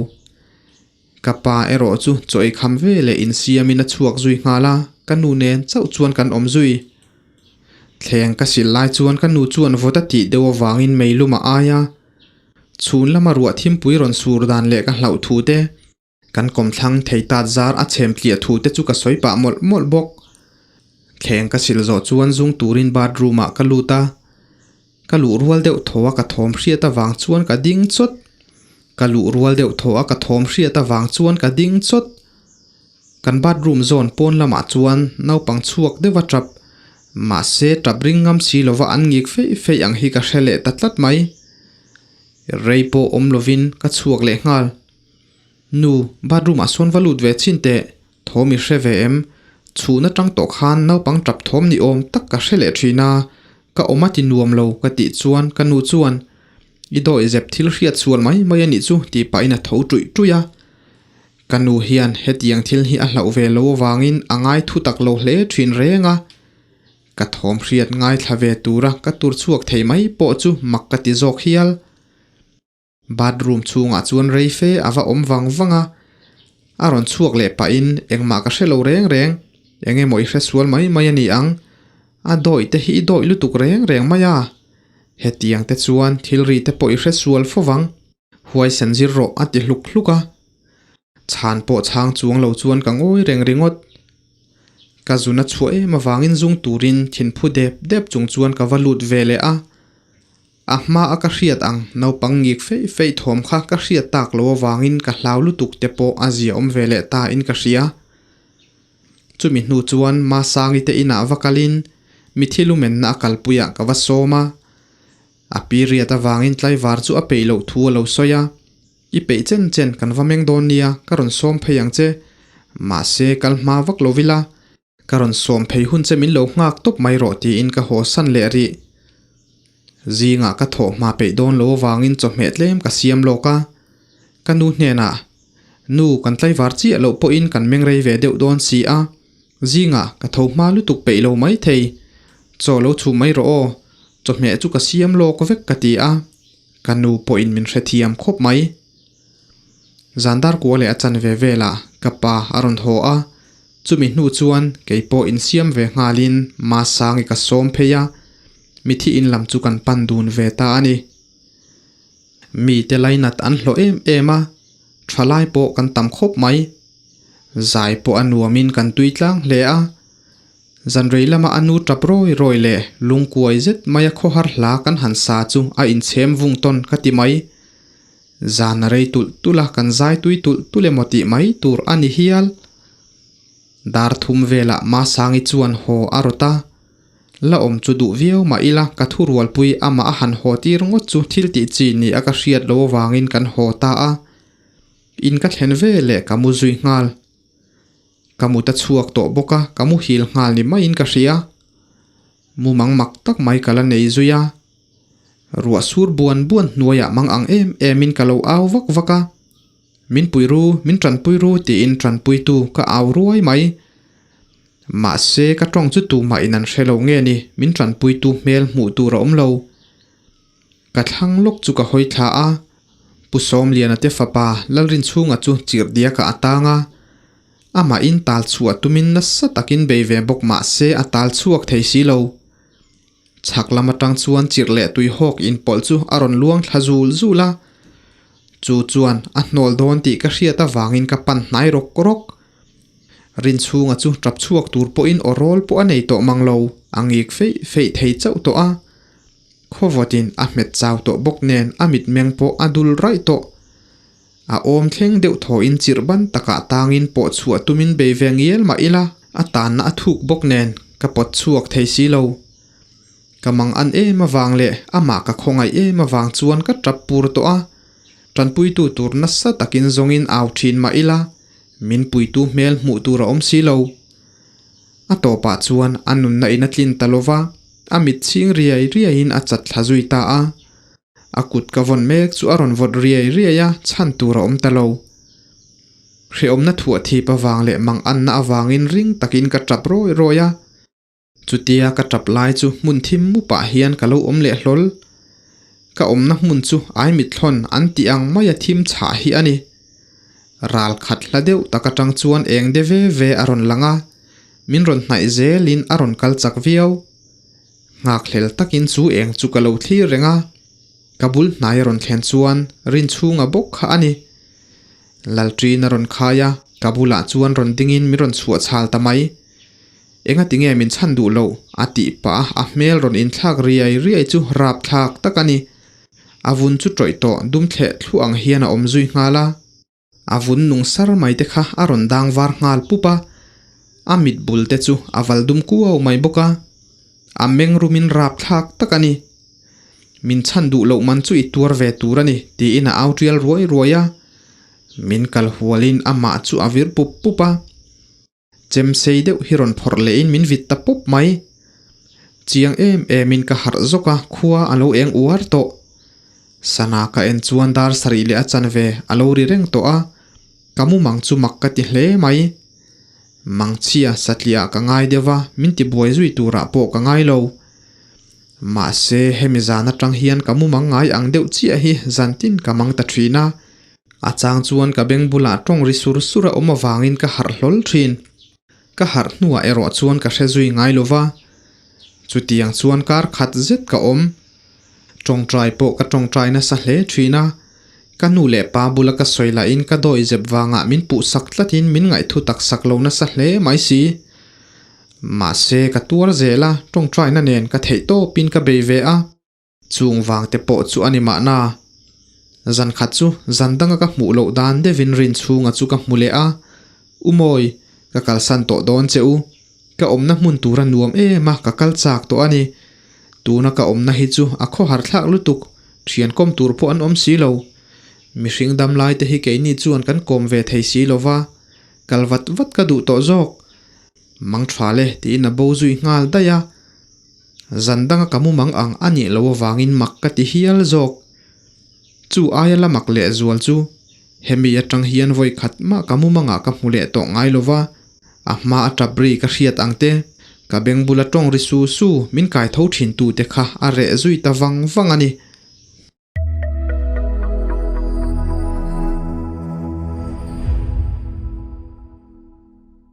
Ka pa erawh chu chaw ei kham ve leh insiamin a chhuak zui nghal a, ka nu nen chauh chuan kan awm zui. Thleng ka sil lai chuan ka nu chuan vawt a tih deuh avangin mei lum a ai a, chhun lama ruah thimpui rawn sur dan leh ka hlauh thu te, kan kawmthlang thei tat zar a chhem tliah thu te chu ka sawi pah mawlh mawlh bawk. Thleng ka sil zawh chuan zung turin bathroom ah ka lut a, Ka luh rual deuh thaw a ka thawm hriat avang chuan ka ding chawt. Ka luh rual deuh thaw a ka thawm hriat avang chuan ka ding chawt. Kan bathroom zawn pawn lamah chuan naupang chhuak deuh a tap. Mahse tap ring ngam si lova an ngik feih feih ang hi ka hre leh ta tlat mai. Rei pawh awm lovin ka chhuak leh nghal. Nu, bathroom ah sawn va lut ve chin teh, thawm i hre ve em? Chhun atang tawh khan naupang tap thawm ni awm tak ka hre leh thin a, ka awm a ti nuam lo ka tih chuan ka nu chuan, I dawi zep thil hriat sual mai mai a nih chu tih pahin a tho ṭuih ṭuih a. Ka nu hian hetiang thil hi a hlauh ve lo avangin a ngai thu tak lo hle thin reng a. Ka thawm hriat ngaithla ve tura ka tur chhuak thei mai pawh chu mak ka ti zawk hial. Bathroom chhungah chuan rei fe a va awm vang vang a, a rawn chhuak leh pahin engmah ka hre lo reng reng, eng emaw i hre sual mai mai a ni ang, a dawih te hi i dawih lutuk reng reng mai a, hetiang te chuan thil ri te pawh i hre sual fo vang, huaisen zir rawh a ti hluk hluk a, chhan pawh chhang chuang lo chuan ka ngawi reng ringawt. Ka zun a chhuah em avangin zung turin thinphu dep dep chung chuan ka va lut ve leh a. A hma a ka hriat ang, naupang ngik feih feih thawm kha ka hriat tak lo avangin ka hlau lutuk te pawh a zia awm ve leh ta in ka hria. Chumi hnu chuan Masangi te inah va kalin Mithi lumenna a kalpuiah ka va sawm a. A period avangin tlaivar chu a peih loh thu a lo sawi a. I peih chen chen kan va meng dawn nia, ka rawn sawm phei ang che. Mahse, kal hma vak lo ila. Ka rawn sawm phei hun che min lo nghak tawp mai rawh tiin ka haw san leh rih. Zingah ka thawh hma peih dawn lo avangin chawhmeh tlem ka siam lawk a. Ka nu hnenah, Nu, kan tlaivar chiah loh pawhin kan meng rei ve deuh dawn si a. Zingah ka tho hma lutuk peih lo mai thei. Chaw lo chhum mai rawh aw, chawhmeh chu ka siam lawk vek ka ti a. Ka nu pawhin min hrethiam khawp mai. Zan dar kua leh a chanve velah ka pa a rawn haw a, chumi hnu chuan kei pawh insiam ve nghalin Masangi ka sawm phei a, mithi in lam chu kan pan dun ve ta a ni. Mite lainat an hlawh em em a, thalai pawh kan tam khawp mai. Zai pawh a nuamin kan tui tlang hle a, Zanrei lama a nu tap rawi rawi leh lungkuai zet maia khawhar hla kan han sa chu a inchhem vung tawn ka ti mai. Zan a rei tulh tulh a, kan zai tui tulh tulh emaw tih mai tur a ni hial. Dar thum velah Masangi chuan haw a rawt a, la awm chu duh viau mah ila ka thurualpui amah a han haw tir ngawt chu thil tih chi ni a ka hriat lo avangin kan haw ta a. In ka thlen ve leh ka mu zui nghal. Ka mut a chhuak tawh bawk a, ka muhil nghal ni maiin ka hria. Mumang mak tak mai ka la nei zui a. Ruah sur buan buan hnuaiah mang ang em emin ka lo au vak vak a. Min pui ru, min tanpui ru tiin tanpuitu ka au ruai mai. Mahse ka tawng chu tumah in an hre lo nge ni, min tanpuitu hmel hmuh tur a awm lo. Ka thlang lawk chu ka hawi thla a, Pu Sawmliana te fapa Lalrinchhunga chu chirhdiakah a tang a, amahin tal chhuah tumin nasa takin bei ve bawk mah se a tal chhuak thei si lo. Chhak lam atang chuan chirh leh tuihawk inpawlh chu a rawn luang thla zul zul a, chu chuan a hnawl dawn tih ka hriat avangin ka pan hnai rawk rawk. Rinchhunga chu tap chhuak tur pawhin aw rawl pawh a nei tawh mang lo, a ngik feih feih thei chauh tawh a. Khawvawtin a hmet chau tawh bawk nen a mitmeng pawh a dul raih tawh. A awm thleng deuh thawhin chirh ban takah tangin pawh chhuah tumin bei ve ngial mah ila a tanna a thuk bawk nen ka pawt chhuak thei si lo. Ka mang an em avang leh amah ka khawngaih em avang chuan ka tap pur tawh a, tanpuitu tur nasa takin zawngin au thin mah ila min puitu hmel hmuh tur a awm si lo. A tawpah chuan a nunna in a tlin ta lo va, a mit chhing riai riaiin a chat thla zui ta a. A kut ka vawn mek chu a rawn vawt riai riai a, chhan tur a awm ta lo. Hrehawmna thuah thip avang leh mang anna avangin ring takin ka tap rawi rawi a. Chutia ka tap lai chu hmun thim mupah hian ka lo awm leh hlawl. Ka awmna hmun chu aimithlawn an tih ang maia thim chhah hi a ni. Ral khat hla deuh tak atang chuan eng de ve ve a rawn lang a, min rawn hnaih zelin a rawn kal chak viau. Nghakhlel takin chu eng chu ka lo thlir reng a, ka bul hnai a rawn thlen chuan rinchhunga bawk kha a ni. Lalṭin a rawn khai a, ka bulah chuan rawn dingin min rawn chhuah chhal ta mai. Engati nge min chhan duh loh? a tih pah a, a hmel rawn inthlak riai riai chu rapthlak tak a ni. A vun chu tawih tawh dum thleh thluah ang hian a awm zui nghal a. A vun nung sar mai te kha a rawn dang var nghal pup a, a mit bul te chu a val dum kuau mai bawk a. A meng rumin rapthlak tak a ni. Min chhan duh loh man chu i tuar ve tur a ni, tiin a au tial ruai ruai a. Min kal hualin amah chu a vir pup pup a. Chem sei deuh hi rawn phawrh lehin min vit ta pawp mai. Chiang em emin ka harh zawk a, khua a lo eng uar tawh. Sana ka en chuan dar sarih leh a chanve a lo ri reng tawh a, ka mumang chu mak ka ti hle mai. Mangchhia satliah ka ngai deuh a, min ti buai zui turah pawh ka ngai lo. Mahse, hemi zan atang hian ka mumang ngai ang deuh chiah hi zantin ka mang ta thin a. A chang chuan ka beng bulah tawng ri sur sur a awm avangin ka harh hlawl thin. Ka harh hnuah erawh chuan ka hre zui ngai lo va. Chutiang chuan kar khat zet ka awm. Tawngtai pawh ka tawngtai nasa hle thin a. Ka nu leh pa bula ka sawi lahin ka dawi zep vangah min puh sak tlatin min ngaihthu tak sak lo nasa hle mai si. Mahse ka tuar zel a, tawngtaina nen ka theih tawpin ka bei ve a. Chung vang te pawh chu a ni mahna. Zan khat chu zan danga ka hmuh loh dan deuhin rin chhunga chu ka hmu leh a, U Mawi, ka kalsan tawh dawn che u. Ka awmna hmun tur a nuam em a, ka kal chak tawh a ni. Tuna ka awmna hi chu a khawhar thlak lutuk, thian kawm tur pawh an awm si lo. Mihring dam lai te hi keini chuan kan kawm ve thei si lo va, kal vat vat ka duh tawh zawk. Mang tha le tiin a bo zui nghal daih a. Zan danga ka mu mang ang a nih loh avangin mak ka ti hial zawk. Chu aia la mak leh zual chu hemi atang hian vawi khat mah ka mu mangah ka hmu leh tawh ngai lo va, a hma a tap ri ka hriat ang te, ka beng bula tawng ri su su min kai tho thin tu te kha a reh zui ta vang vang a ni.